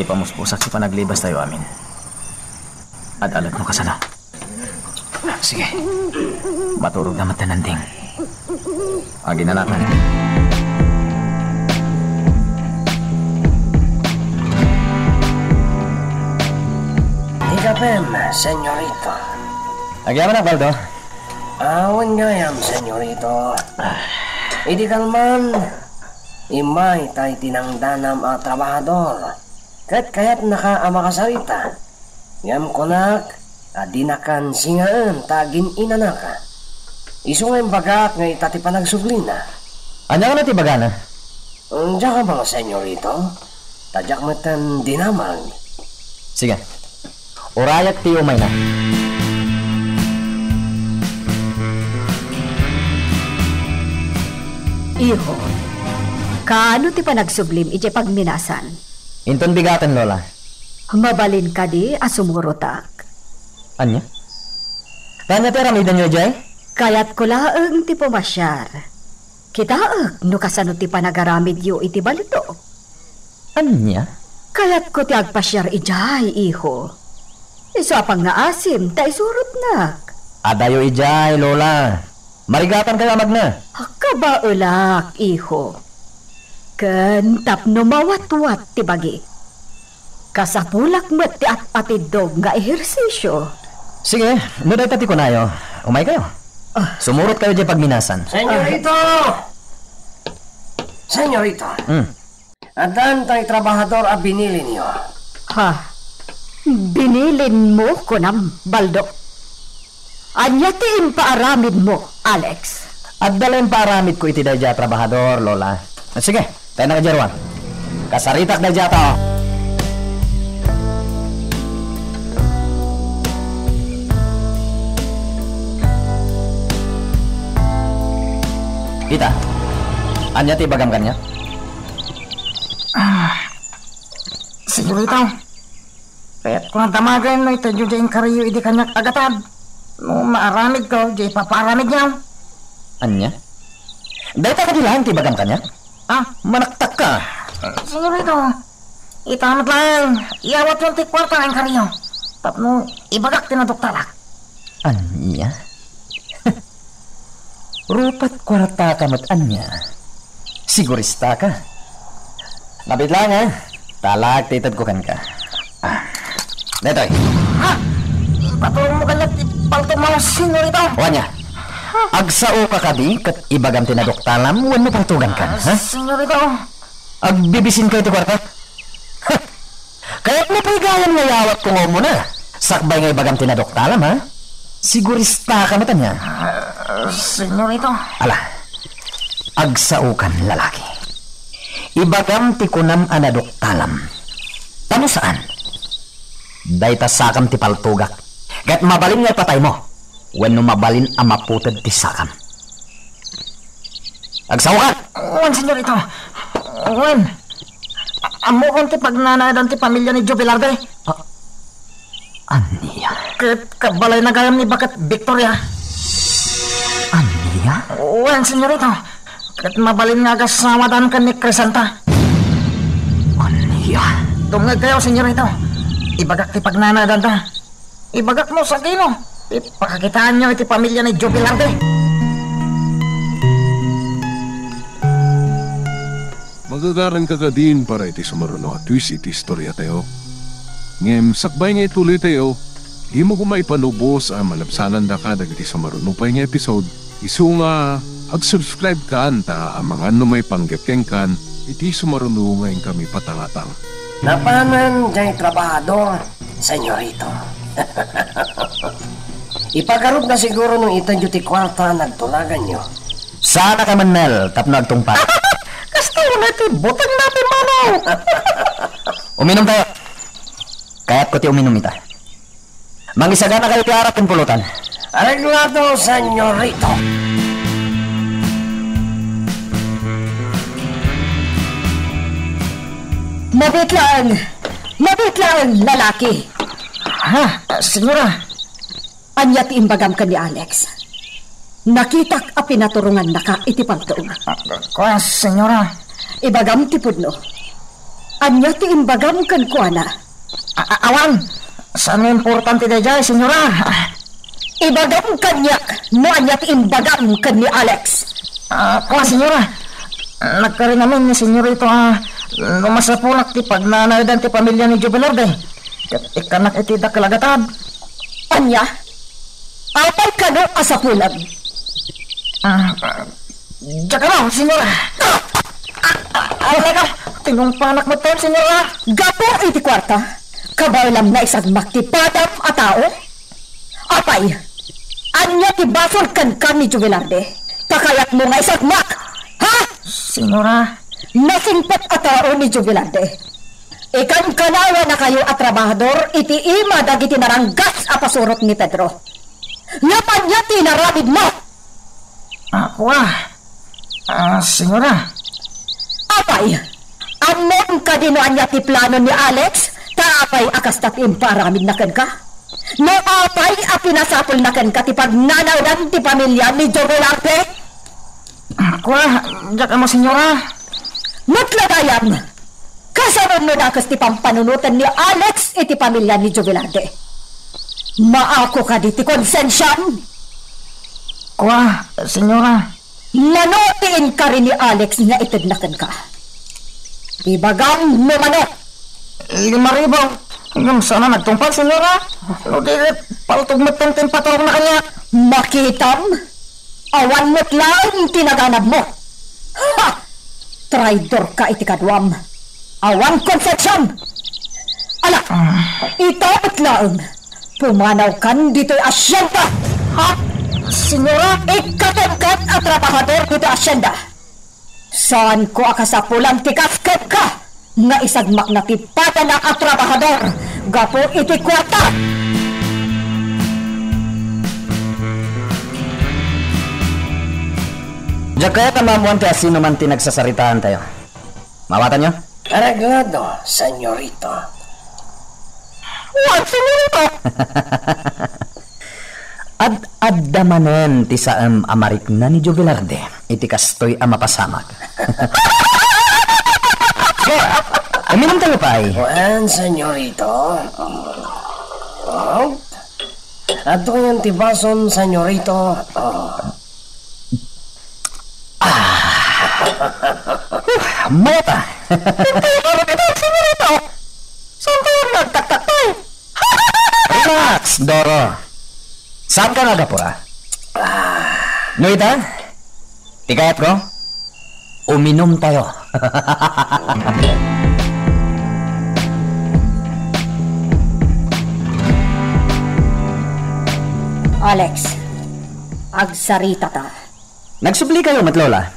Ipamuspusak ti panaglibastayo amin. Ad-alat no kasano. Sige. Maturog na met, Nanding. Aginanakan. Ikapem, Senyorito. Agyamanak, Baldo. Awan gayam, Senyorito. Idi kalman, immay tay tinangdanam a trabahador. Ket kayatnaka a makasarita. Ngem kunak a dinakan singaen ta agin-inanaka. Isu nga imbagak nga ita ti panagsublina. Ania nga ti ibagana? Diak ammo, Senyorito. Ta diak metten dinamag. Sige. Urayak ti umayna. Iho, kaano ti panagsublim idiay pagminasan? Inton bigaten, Lola. Mabalin kadi a sumurotak? Ania? Ania ti aramidenyo idiay? Kayatko laeng ti pumasiar. Kitaek no kasano ti panagaramidyo iti baldo. Ania? Kayatko ti agpasiar idiay, iho. Isu a pangngaasim ta isurotnak. Adayo idiay, Lola. Marigatankayo a magna. Kabaelak, iho. Ken tapno mawatwat ti bagik, kasapulak met ti at-atiddog nga ehersisio. Sige, no dayta ti kunayo, umaykayo. Ah. Sumurotkayo diay pagminasan. Senyorito! Senyorito! Hmm. Addan tay trabahador a binilinyo. Ha? Binilinmo, kunam, Baldo? Ania ti impaaramidmo, Alex? Adda la impaaramidko iti daydiay a trabahador, Lola. Sige, tayo na kadiay ruar. Kasaritak daydiay a tao. Ita, ania ti ibagam kaniak? Ah, Senyorito, kayatko nga damagen no itedyo diay inkariyo idi kaniak a gatad. No maaramidko diay ipapaaramidyo. Ania? Dayta kadi laeng ti ibagam kaniak? Ah? Manaktakka. Senyorito, ita met laeng, iyawatyon ti kuarta nga inkariyo. Tapno ibagak ti naduktalak. Ania? Rupat kuartaka met ania? Siguristaka? Nabit laeng, ha? Talak ti itedko kenka. Ah. Daytoy. Ha? Paturongmo kaniak ti paltogmo, senyorito. O ania? Agsaoka kadi ket ibagam ti naduktalam wenno paltogankan, ha? Senyorito. Agbibisinka iti kuarta? Ha! Kayatmo pay gayam nga iyawatko nga umuna, sakbay nga ibagam ti naduktalam, ha? Siguristaka met ania. Ah, senyorito. Ala, agsaokan, lalaki. Ibagam ti kunam a naduktalam. Ta no saan, dayta sakam ti paltogak, ket mabalin nga ipataymo wenno mabalin a maputed ti sakam. Agsaokan! Wen, senyorito. Wen. A-, ammokon ti pagnanaedan ti pamilia ni Joe Velarde. A-, ania? Ket kabalayna gayam ni Baket Victoria. Ania? Wen, senyorito. Ket mabalin nga agasawadan ken ni Crescenta. Ania? Dumngegkayo, senyorito. Ibagak ti pagnanaedanta. Ibagak no sakino ti pakakitaanyo iti pamilia ni Joe Velarde. Magagaranka kadin para iti sumaruno a twist iti istoriatayo. Ngem sakbay nga ituloytayo, dimo koma ipanubos a malabsanandaka dagiti sumaruno pay nga episode. Isu nga ag-subscribe kan ta amangan no maipanggep kenkan iti sumaruno nga inkami patangatang. Napanan jay trabahador, senyorito. Ipagarupna siguro no itedyo ti kuarta a nagtulaganyo. Saanaka man, Nel, tapno agtungpal. Kasta unay ti butengna ti manaw. Uminumtayo. Kayatko ti uminum ita. Mangisaganakayo ti arak ken pulotan. Areglado, senyorito. Mabiit laeng. Mabiit laeng, lalaki. Ha, senyora? Ania ti imbagam ken ni Alex? Nakitak a pinaturongannaka iti paltog. Ah, kua, senyora. Ibagam ti pudno. Ania ti imbagam kenkuana? A-, a-, awan. Saan nga importante daydiay, senyora. Ibagam kaniak no ania ti imbagam ken ni Alex. Ah, kua, senyora. Nagkarin amin ni senyorito a no masapulak ti pagnanaedan ti pamilia ni Joe Velarde ket ikkannak iti dakkel a gatad. Ania? Apay kano a sapulem? Ah, ah, diak ammo, senyora. Ah, ah, ah, alanay ka, tinungpanak metten, senyora. Gapu iti kuarta, kabaelam nga isagmak ti padam a tao? Apay, ania ti basol kenka ni Joe Velarde? Ta kayatmo nga isagmak, ha? Senyora. Nasingpet a tao ni Joe Velarde. Ikan kanawanakayo a trabahador iti ima dagiti naranggas a pasurot ni Pedro. Ngem ania ti inaramidmo? Ah, kua. Ah, senyora. Apay, ammom kadi no ania ti plano ni Alex? Ta apay a kasta ti impaaramidna kenka? No apay a pinasapulna kenka ti pagnanaedan ti pamilia ni Joe Velarde? Ah, kua, diak ammo, senyora. Met la gayam, kasano no dakes ti pampanunoten ni Alex iti pamilia ni Joe Velarde? Maako kadi ti konsensiam? Kua, senyora. Mano ti inkari ni Alex nga itedna kenka? Ibagam no mano. Lima ribu. Ngem saan a nagtungpal, senyora. No di ket paltog metten ti impaturongna kaniak. Makitam? Awan met laeng ti naganabmo. Ha! Traidorka iti kaduam. Awan konsensiam. Ala, ita met laeng. Pumanawkan ditoy asienda. Ha? Senyora? Ikkatenkan a trabahador ditoy asienda. Saanko a kasapulan ti kas kenka nga isagmakna ti padana a trabahador gapu iti kuarta. Diak kayat a maammoan ti asinoman ti nagsasaritaantayo. Maawatanyo? Areglado, senyorito. Wen, senyorito! Ad-adda manen ti saem a marikna ni Joe Velarde iti kastoy a mapasamak. Sige, uminumtayo pay. Wen, senyorito. Oh? Adtoyen ti basom, senyorito. Oh. Ah. Huh, mayat a. Saan tayo nagtaktakay? Relax, Doro, saanka nga agapura? No ita, ti kayatko, uminumtayo. Alex, agsaritata. Nagsublikayo met, Lola.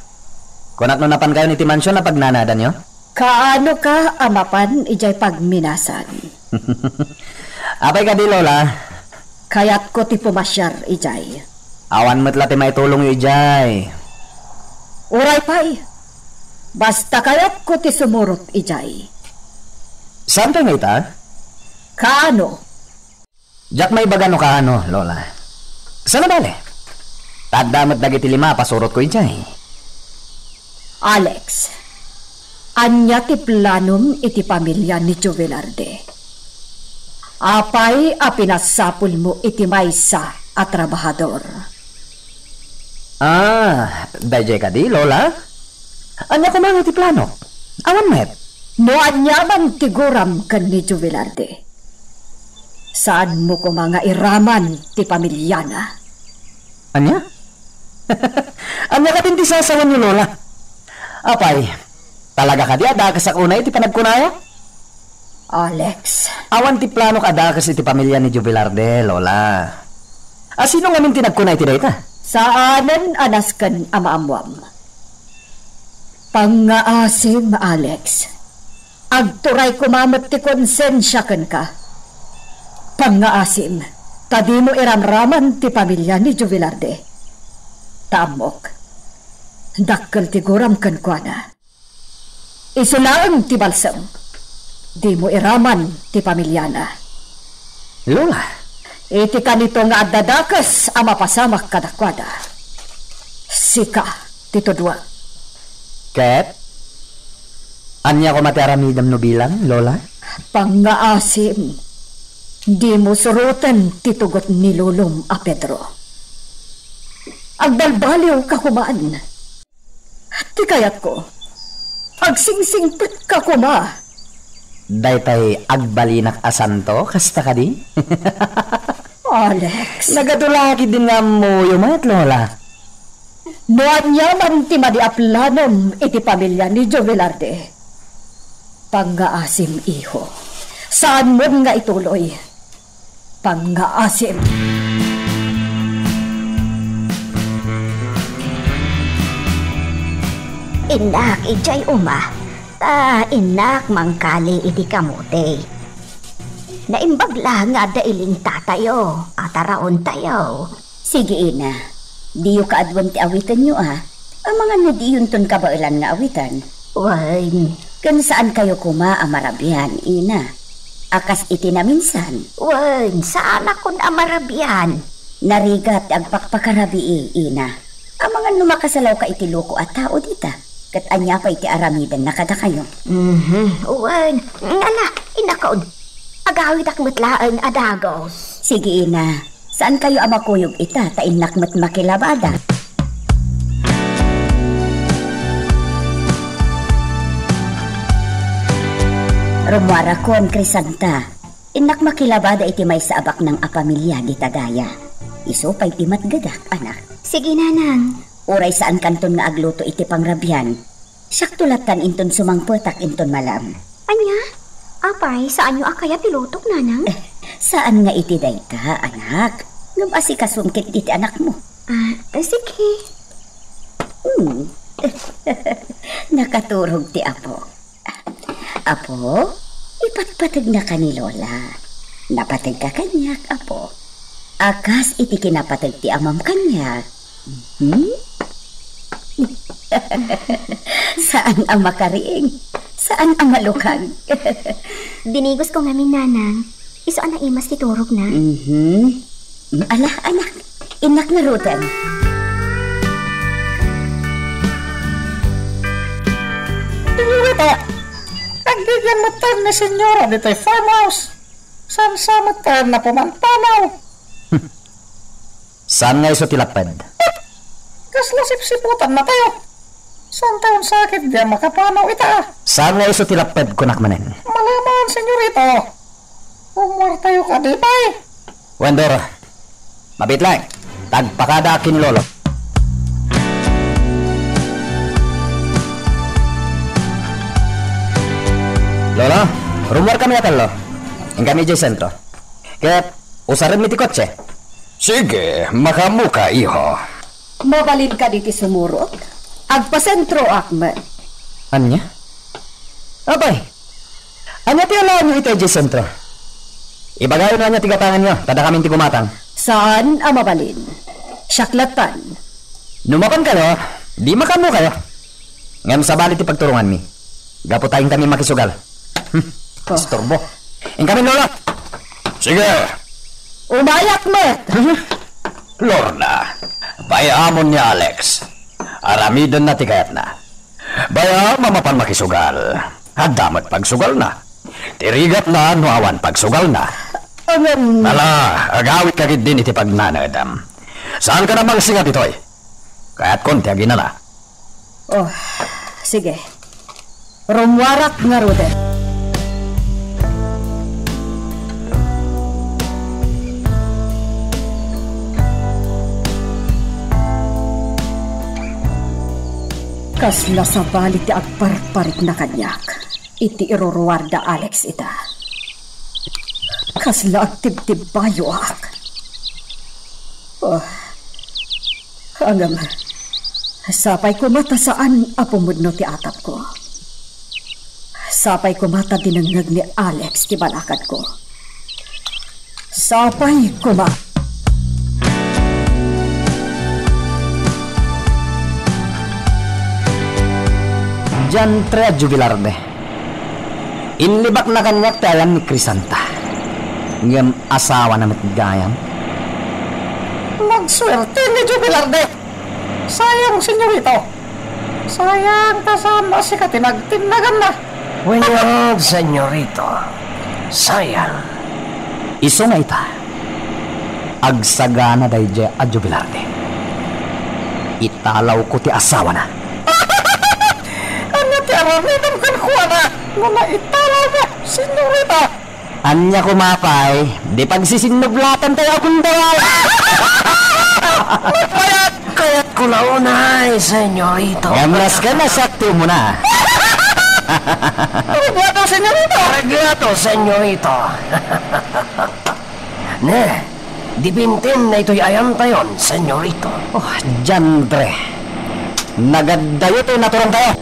Kunak no napankayon iti mansion a pagnanadanyo? Kaanoka a mapan idiay pagminasan? Apay kadi, Lola? Kayatko ti pumasiar idiay. Awan met la ti maitulongyo idiay. Uray pay, basta kayatko ti sumurot idiay. Saan pay nga ita? Kaano? Diak maibaga no kaano, Lola. Saan a bale? Ta adda met dagiti lima a pasurotko idiay. Alex, ania ti planom iti pamilia ni Joe Velarde? Apay a pinasapulmo iti maysa a trabahador? Ah, daydiay kadi, Lola? Ania koma nga iti plano? Awan met. No aniaman ti guram ken ni Joe Velarde, saanmo koma nga iraman ti pamiliana. Ania? Ania kadin ti sasawenyo, Lola? Apay, talaga kadi a dakesak unay iti panagkunaya? Alex. Awan ti planok a dakes iti pamilia ni Joe Velarde, Lola. A sino ngamin ti nagkuna iti dayta? Saanen a nasken a maammuam. Pangngaasim, Alex. Agturay koma met ti konsensia kenka. Pangngaasim, ta dimo iramraman ti pamilia ni Joe Velarde. Ta ammok, dakkel ti guram kenkuana. Isu laeng ti balsem, dimo iraman ti pamiliana. Lola. Iti kanito nga adda dakes a mapasamak kadakuada. Sika ti tudua. Ket ania koma ti aramidem no bilang, Lola? Pangngaasim, dimo suroten ti tugot ni lolom a Pedro. Agbalbaliwka koman. Ti kayatko, agsingsingpetka koma. Daytay agbalinak a santo, kasta kadi? Alex. Nagadu la ketdin nga ammoyo met, Lola. No aniaman ti madi a planom iti pamilia ni Joe Velarde, pangngaasim, iho. Saanmon nga ituloy. Pangngaasim. Innak idiay uma, ta innak mangkali iti kamote. Naimbag la nga adda ilintatayo, a taraontayo. Sige, ina. Diyo kaaduen ti awitenyo, a. Amangan no diyonton kabaelan nga awiten. Wen. Ken saankayo koma a marabian, ina. A kas iti naminsan. Wen, saanakon a marabian. Narigat ti agpakpakarabii, ina. Amangan no makasalawka iti loko a tao dita. Ket ania pay ti aramidenna kadakayo? Mhm, wen. Ngala, inakon. Agawidak met laeng a dagus. Sige, ina. Saankayo a makuyog ita, ta innak met makilabada. Rummuarakon, Crisanta. Innak makilabada iti maysa a baknang a pamilia dita daya. Isu pay ti matgedak, anak. Sige, nanang. Uray saankanton nga agluto iti pangrabian. Siakto lattan inton sumangpetak inton malam. Ania? Apay, saanyo a kayat ti lutok, nanang? Eh, saan nga iti dayta, anak. Ngem asikasum ketdi ti anakmo. Ah, sige. Hmm. Nakaturog ti apo. Apo, ipatpategnaka ni Lola. Napategka kaniak, apo. A kas iti kinapateg ti amam kaniak. Hmm? Saan a makariing, saan a malukag. Dinigosko ngamin, nanang. Isu a naimas ti turogna. Mhm. Ala, anak, innak ngaruden. Señorita, aggigian metten ni señora ditoy farmhouse. Saan sa metten a pumanaw? Saan nga isu ti lapped? Kasla sipsiputannatayo. Saan tayon sakit di a makapanaw ita? Saan nga isu ti lapped, kunak manen? Malaman, señorita. Ummuartayo kadi pay. Wen, Doro. Mabiit laeng. Tagpakada ken ni Lolo. Lolo, rummuar kami a tallo. Inkami idiay sentro. Ket usarem mi ti kotse. Sige, makaammoka, iho. Mabalin kadi ti sumurot? Agpasentroak met. Ania? Apay, ania ti alaenyo ita idiay sentro? Ibagayo no ania ti gatanganyo, ta dakamin ti gumatang. Saan a mabalin. Siak lattan. No mapankayo, di makaammokayo. Ngem sabali ti pagturonganmi. Gapu ta inkami makisugal. Hmm, Oh. Istorbo. Inkami, Lolo. Sige. Umayak met. Lorna, bay-amon ni Alex. Aramidenna ti kayatna. Bay-am a mapan makisugal. Adda met pagsugalna. Ti rigatna no awan pagsugalna. Ngem Ala, agawidka ketdin iti pagnanedam. Saanka a mangsinga ditoy. Kayatkon ti aginana. Oh, sige. Rummuarak ngaruden. Kasla sabali ti agparparikna kaniak iti iruruar da Alex ita. Kasla agtibtibbayoak. Oh. Ngem, sapay koma ta saan a pumudno ti atapko. Sapay koma ta dinengngeg ni Alex ti balakadko. Sapay koma. Diantre a Jubilarde. Inlibakna kaniak ti ayan ni Crisanta. Ngem asawana met gayam. Nagsuerte ni Jubilarde. Sayang, senyorito. Sayang ta saan a sika ti nagtinnaganna. Wen, senyorito. Sayang. Isu nga ita, agsagana daydiay a Jubilarde. Italawko ti asawana. Ania ti aramidem kenkuana no naitalawmo, senyorita? Ania koma pay, di pagsisinnublatan tayo a gundaway. Kayatko la unay, senyorito. Ngem nasken a siak ti umuna. Arreglado, senyorito. Arreglado, senyorito. Ne, dipinten daytoy ayantayon, senyorito. Oh, diantre. Nagaddayo ti naturongtayo.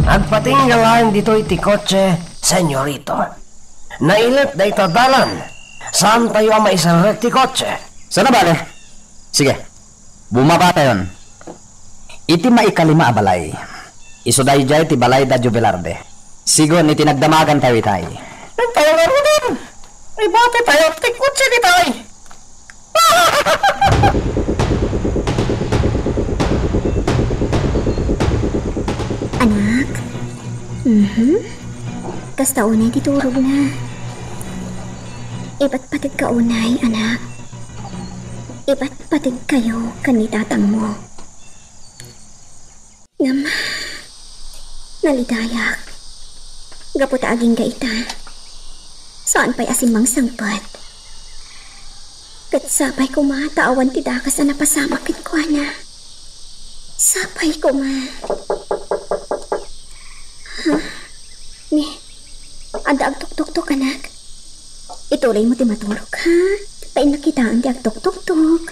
Agpatingga laeng ditoy ti kotse, senyorito. Nailet dayta dalan. Saantayo a maiserrek ti kotse. Sana bale. Sige. Bumabatayon. Iti maikalima a balay, isu daydiay ti balay da Jubilarde. Sigun iti nagdamagantayo itay. Dagtayo ngaruden, ibatitayo ti kotse ditoy. Anak? Mhm. Kasta unay ti turogna. Ipatpategka unay, anak. Ipatpategkayo ken ni tatangmo. Ngem, nalidayak. Gapu ta agingga ita, saan pay a simmangpet. Ket sapay koma ta awan ti dakes a napasamak kenkuana. Sapay koma. Ha? Ni, adda agtuktuktok, anak. Ituloymo ti maturog, ha? Ta innak kitaen ti agtuktuktok.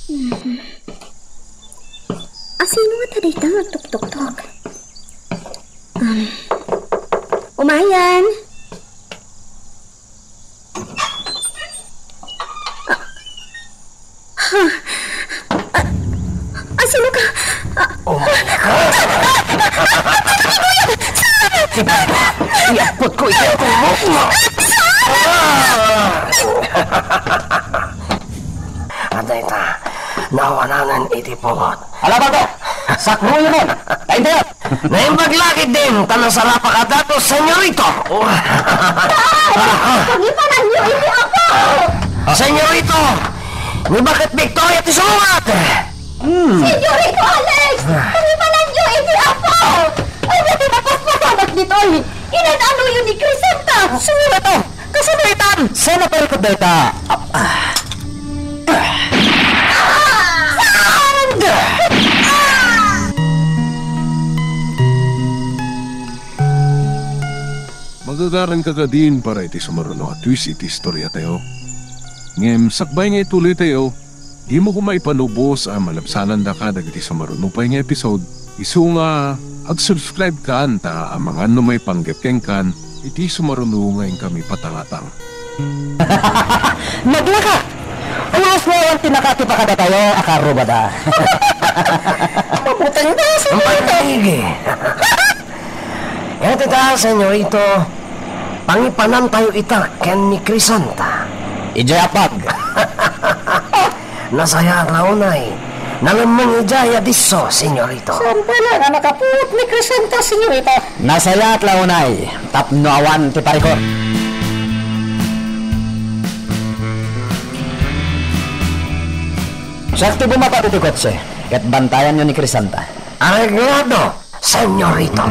Mhm. Asino ngata dayta nga agtuktuktok? Um, umayan. Ah, ha? Ah, asino ka? Ah, Oh my God! Iapot ko iti atongmo! Ah! Adda ita, naawananen iti pungot. Ala, bato! Sakruyo ron! Taintayo! Naimbag la ketdin ta nasarapak a dato, senyorito! Pagipananyo iti apo! Senyorito! Ni baket Victoria ti sumugat! Hmm. Senyorito Alex! Ah. Pangipananyo iti Apo! Ay, dati napaspasamak ditoy! Inan-anoyo ni Crisanta! Senyorito! Kasano itan? Saan a parikot dayta? Ah, ah. Ah! Saan? Ah! Magagaranka kadin para iti sumaruno a twist iti istoriatayo. Ngem sakbay nga ituloytayo, dimo koma ipanubos a malabsanandaka dagiti sumaruno pay nga episode, isu nga ag-subscribe kan ta amangan no maipanggep kenkan iti sumaruno nga inkami patangatang. Naglaka! Pulos nga awan ti nakatipakadatayo a karrubada. Mabuteng da, senyorito. Manigi. Ket ita, senyorito, pangipanantayo ita ken ni Crisanta. Idiay apag. Nasayaat la unay. Nalemmeng idiay a disso, senyorito. Saan pay la nga nakapuot ni Crisanta, senyorito? Nasayaat la unay tapno awan ti parikot. Siak ti bumaba iti kotse, ket bantayanyo ni Crisanta. Areglado, senyorito.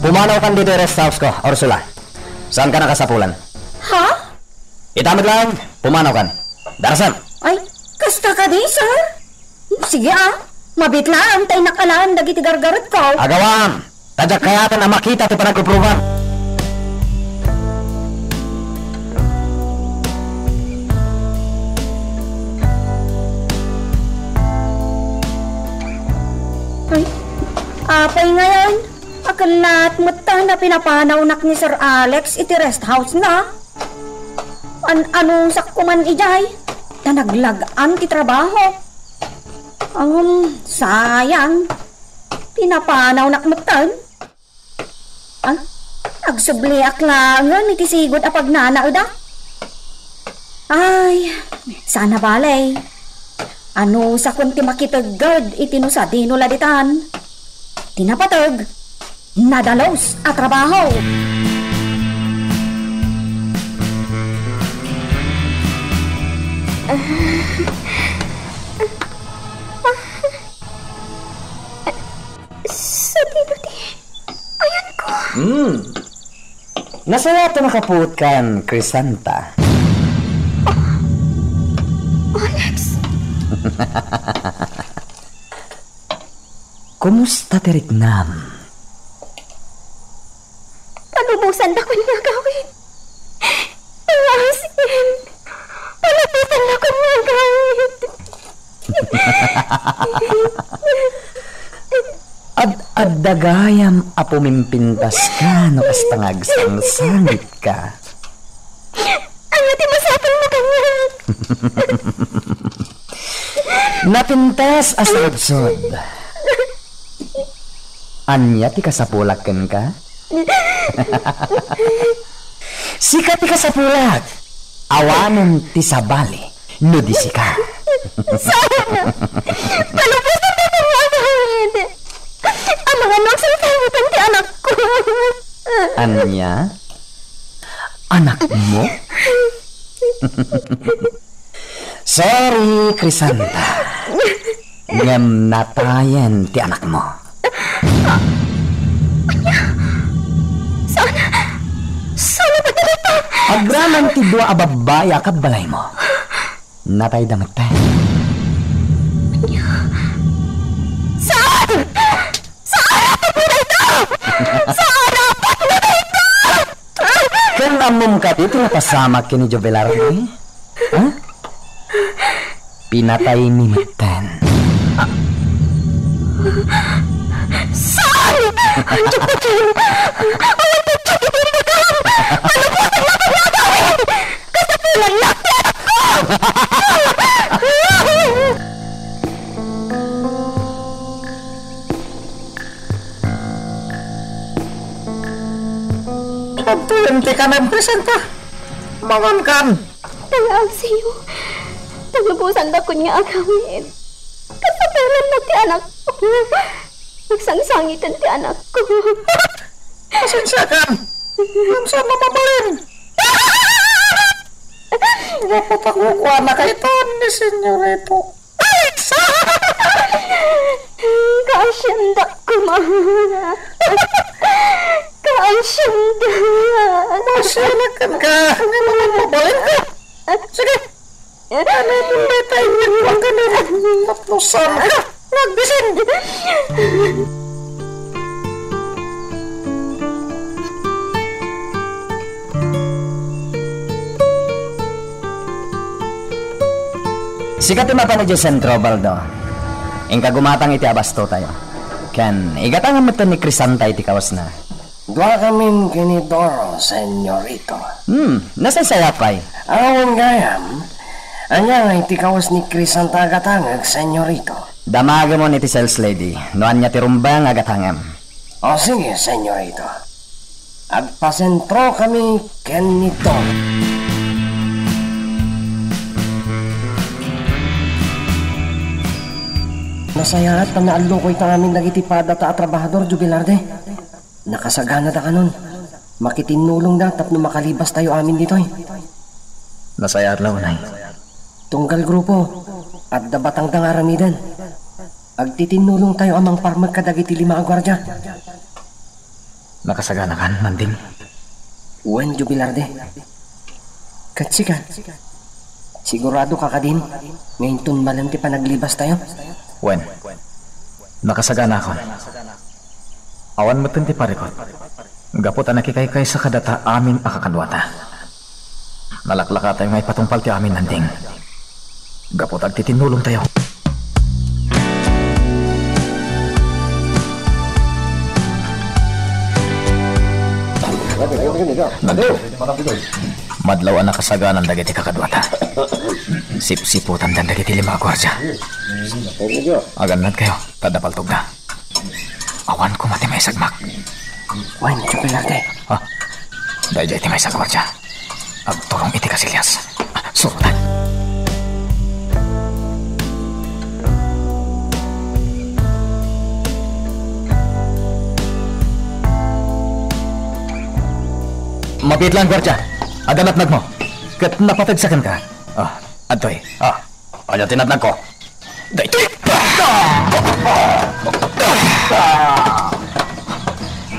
Pumanawkan ditoy rest house ko, Ursula. Saanka nakasapulan? Ha? Ita met laeng, pumanawkan. Darasem! Ay, kasta kadi, sir? Sige, ah. Mabiit laeng ta innak-alaen dagiti gargarutko. Agawam! Ta diak kayaten a makita ti panagruprubam. Ay, apay ngayon? Akellat metten a pinapanawnak ni Sir Alex iti rest house na. An-anusak koman idiay, ta naglag-an ti trabaho. Ngem, sayang. Pinapanawnak metten. Ah, agsubliak laengen iti sigud a pagnanaedak. Ay, saan a bale. Anusakon ti makitegged iti no sadino la ditan. Ti napateg, nadalus a trabaho. Sadino ti ayanko? Hmm. Nasayaat a nakapuot kan Crisanta. Alex! Kumusta ti riknam? Palubosan dakon nga agawid. Nga asin. Palubosan dakon nga agawid. Ad-adda gayam a pumimpintaska no kasta nga agsangsangitka. Ania ti masapulmo kaniak? Napintas a sudsod. Ania ti kasapulak kenka? Sika ti kasapulak. Awanen ti sabali no di sika. Saan? Palubosan dakon nga agawid. Amangan no agsangsangitan ti anakko. Ania? Anakmo? Sorry, Crisanta. Ngem natayen ti anakmo. Ania? Saan? Saan a pagdadata? Agraman ti dua a babbai a kabbalaymo. Natayda metten. Ania? Saan? Saan a pagdadata? Saan a pagdadata? Ken ammom kadi ti napasamak ken ni Jovelardo? Ha? Pinataymi metten. Saan? Diak patien! Awan patien iti imbagam! Palubosan dakon nga agawid! Kasapulannak ti anakko! Adtoyen ti kanem, Crisanta. Mangankan. Tay-awsiyo. Palubosan dakon nga agawid. Kasapulannak ti anakko. Agsangsangitan ti anakko. Pasensiakan. Ngem saan a mabalin. Gapu ta kukuana kaytan ni Senyorito. Kaasiandak koma. Kaasiandak. Maasianak kenka. Nga mabalin ka. Sige. Ano itong may timing ko ang ganun? Tapos saan ka? Nagbisin! Sika ti mapan idiay sentro, Baldo. Inka gumatang iti abasto tayo. Ken, igatangam metten ni Crisanta iti kawesna. Duakamin ken ni Doro, Senyorito. Hmm, nasaysayaat pay. Awan gayam. Ania nga iti kawes ni Crisanta a gatangek, Senyorito? Damagemon iti sales lady, no ania ti rumbeng a gatangem. O sige, Senyorito. Agpasentrokami ken ni Doro. Nasayaat ta naallukoy ta amin dagiti padata a trabahador, Jubilarde. Nakasaganada kanon. Makitinnulongda tapno makalibastayo amin ditoy. Nasayaat la unay. Tunggal grupo, adda batangda nga aramiden. Agtitinnulongtayo a mangparmek kadagiti lima a guardia. Nakasaganakan, Manding? Wen, Jubilarde. Ket sika, sigurado ka kadin nga inton malem ti panaglibastayo? Wen, nakasaganakon. Awan metten ti parikot. Gapu ta nakikaykaysa kadata amin a kakaduata. Nalaklakatayo nga ipatungpal ti amin, Nanding. Gapu ta agtitinnulongtayo. Nanding. Madlaw a nakasaganan dagiti kakaduata. Sipsiputandan dagiti lima a guardia. Agannadkayo, ta adda paltogda. Awan koma ti maisagmak. Wen, Jubilarde. Ha? Daydiay ti maysa a guardia. Agturong iti kasilias. Ah, surotan. Mabiit laeng, guardia. Adda natnagmo. Ket napateg sa kenka. Ah, adtoy. Ah. Ania ti natnagko? Daytoy!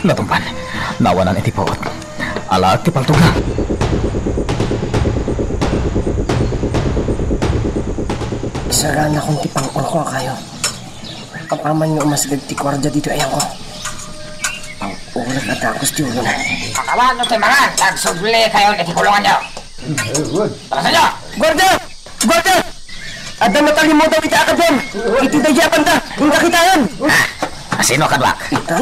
Natumpan. Naawanan iti puot. Alaek ti paltogna. Saganakon ti pang-urko a kayo. Apaman nga umasgag ti guardia ditoy ayangko. Pang-urek a dagus ti ulona. Pakawan no ti mangan, agsubli kayo iti kulunganyo. Bakasanyo! Guardia! Guardia! Adda natalimmudaw iti akadem. Iti daydi a banda, inka kitaen. Ah, sino a kaduak? Itan?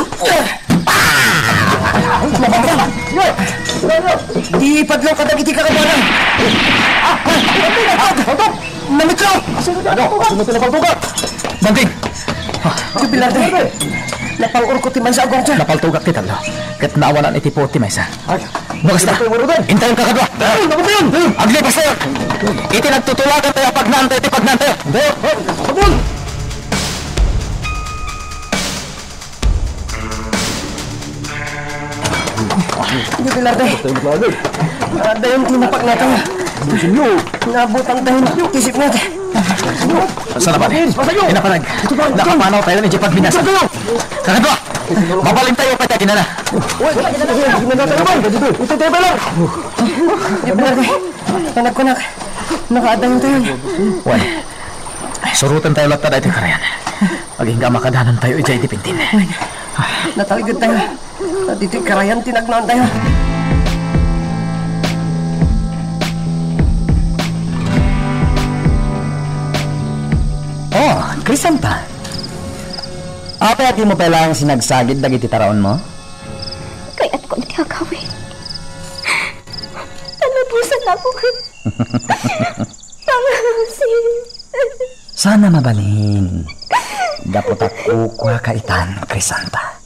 Di padlong kadagiti kakaduana. Ah, ah, ah, ah, namitlo. Ano? Sino ti napaltuga? Banding! Jubilarde, napang-urko ti maysa a guardia. Napaltugak ti tallo. Ket naawanan iti puot ti maysa. Ay, no kasta, intayon kakadua. Ay, naku, tayon! Aglipastayo! Iti nagtutulagantayo a pagnaantayo ti pagnaantayo. Intayo! Sabon! Jubilarde. Adayon ti napagnaantayo. Nabutangtayon ti sipnget. Salamat. Inaparag. Nakapanawtayon iti pagminasa. Kakadua! Mabalintayo pay ti aginana. Uy, ginanatayo man. Ito tayo pala. Jubilarde. Panagkunak. Nakaadayotayo. Wen. Surotentayo latta daytoy karayan. Agingga a makadanontayo idiay dipintin. Wen. Natalgedtayo. Ditoy karayan ti nagnaantayo. Oh, Crisanta. Apay a dimo pay laeng sinagsagid dagiti taraonmo? Kayatko ti agawid. Nalubosanakon. Pangasi. Saan a mabalin. Gapu ta kukuaka itan, Crisanta.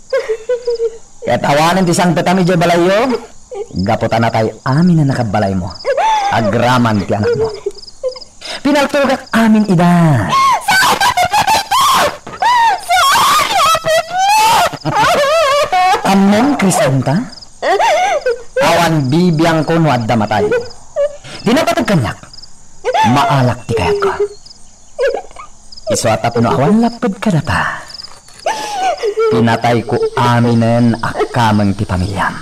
Ket awanen ti sangpetam idiay balayyo, gapu ta natay amin a nakabbalaymo. Agraman ti anakmo. Pinaltugak amin ida. Ammom, Crisanta? Awan bibiangko no adda matay. Ti napateg kaniak, Maalak ti kayatko. Isu a tapno awan lapped kadata, pinatayko aminen a kameng ti pamiliam.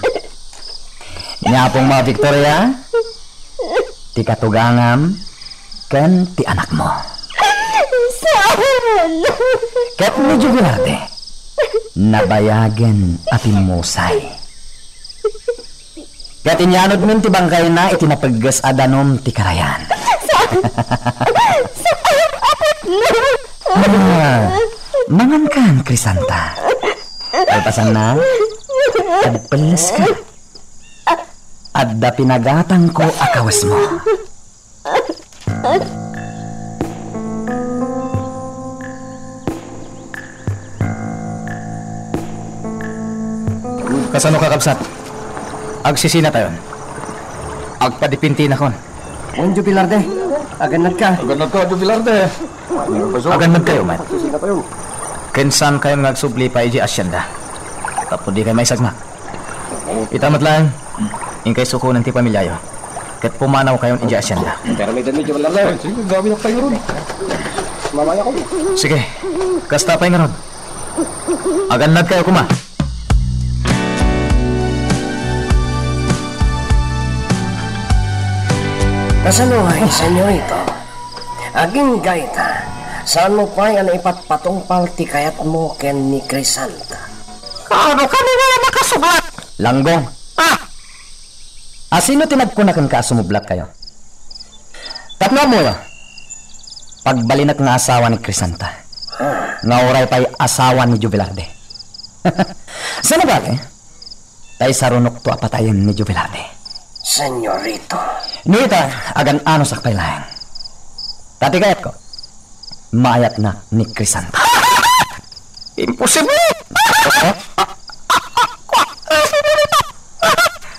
Ni Apong Mao Victoria, ti katugangam ken ti anakmo. Saan? Ket ni Joe Velarde, nabayagen a pimmusay. Ket inyanodmin ti bangkayna iti napegges a danum ti karayan. Saan? Saan? Apotno? Ah, mangankan, Crisanta. Kalpasanna, agpelleska. Adda pinagatangko a kawesmo. Kasano, kakabsat? Agsisinatayon. Agpadipintinakon. Wen, Joe Velarde, agannadka. Agannadka, Joe Velarde. Agannadkayo met. Ken saankayon nga agsubli pay idiay asyenda tapno dikay maisagmak. Ita met laeng, inkay sukonen ti pamiliayo, ket pumanawkayon idiay asyenda. Pero may damit, Joe Velarde. Ay, sige, gawin ak tayo ron. Mamaya ko. Sige, kasta pay ngarud. Agannadkayo koma. Kasano, ay, senyorito? Agingga ita, saanmo pay a naipatpatungpal ti kayatmo ken ni Crisanta? Kaano kami nga makasublat? Langgong. Ah! Asino ti nagkuna kenka a sumublatkayo? Tapno ammoyo, pagbalinek nga asawa ni Crisanta, nga uray pay asawa ni Joe Velarde. Saan a bale, tay sarunokto a patayen ni Joe Velarde. Senyorito. No ita, agan-anosak pay laeng. Ta ti kayatko, maayatnak ni Crisanta. Imposible!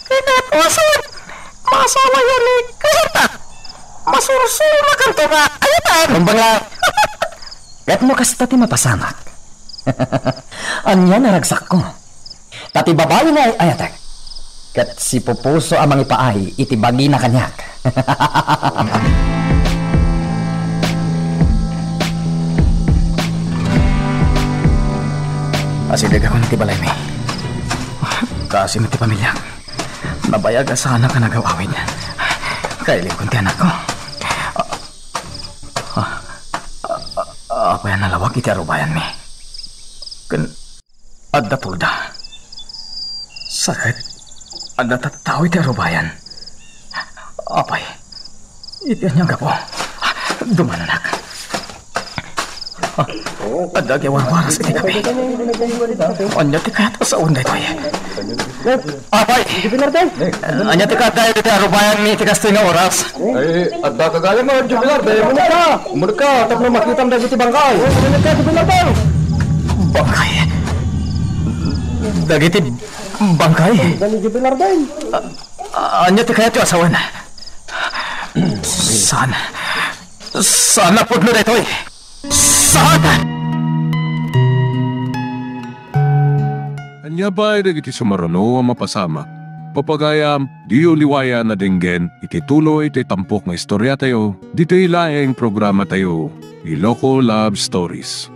Kayatko a saan, maasawayo ni Crisanta. Masursurnakanto nga ayatan. Rumbeng la. Ket no kasta ti mapasamak, ania a ragsakko? Ta ti babai nga ay-ayatek, ket sipupuso a mangipaay iti bagina kaniak. Asidegakon ti balaymi. Kaasi met ti pamiliak. Nabayag a saanak a nagaw-awid. Kailiwkon ti anakko. Ah, ah, ah, apay a nalawag iti arubayanmi? Ken adda tolda. Sakit, adda tattao iti arubayan. Apay, iti ania a gapu? Dumananak. Ah, adda agyawarwaras iti kabi. Ania ti kayat a sawen daytoy? Apay! Ania ti kayat daytoy iti arubayanmi iti kastoy nga oras? Ay, adda ka gayam, Joe Velarde. Umuna ka. Umuna ka, tapno makitam dagiti bangkay. Umuna ka, Joe Velarde. Bangkay? Dagiti bangkay? Dani Joe Velarde. Ah, ania ti kayatyo a sawen? Saan? Saan a pudno daytoy? Saan? Ania pay dagiti sumaruno a mapasamak? Pagayam, diyo liwayan a denggen iti tuloy ti tampok nga istoriatayo, ditoy laeng programatayo, Iloko Love Stories.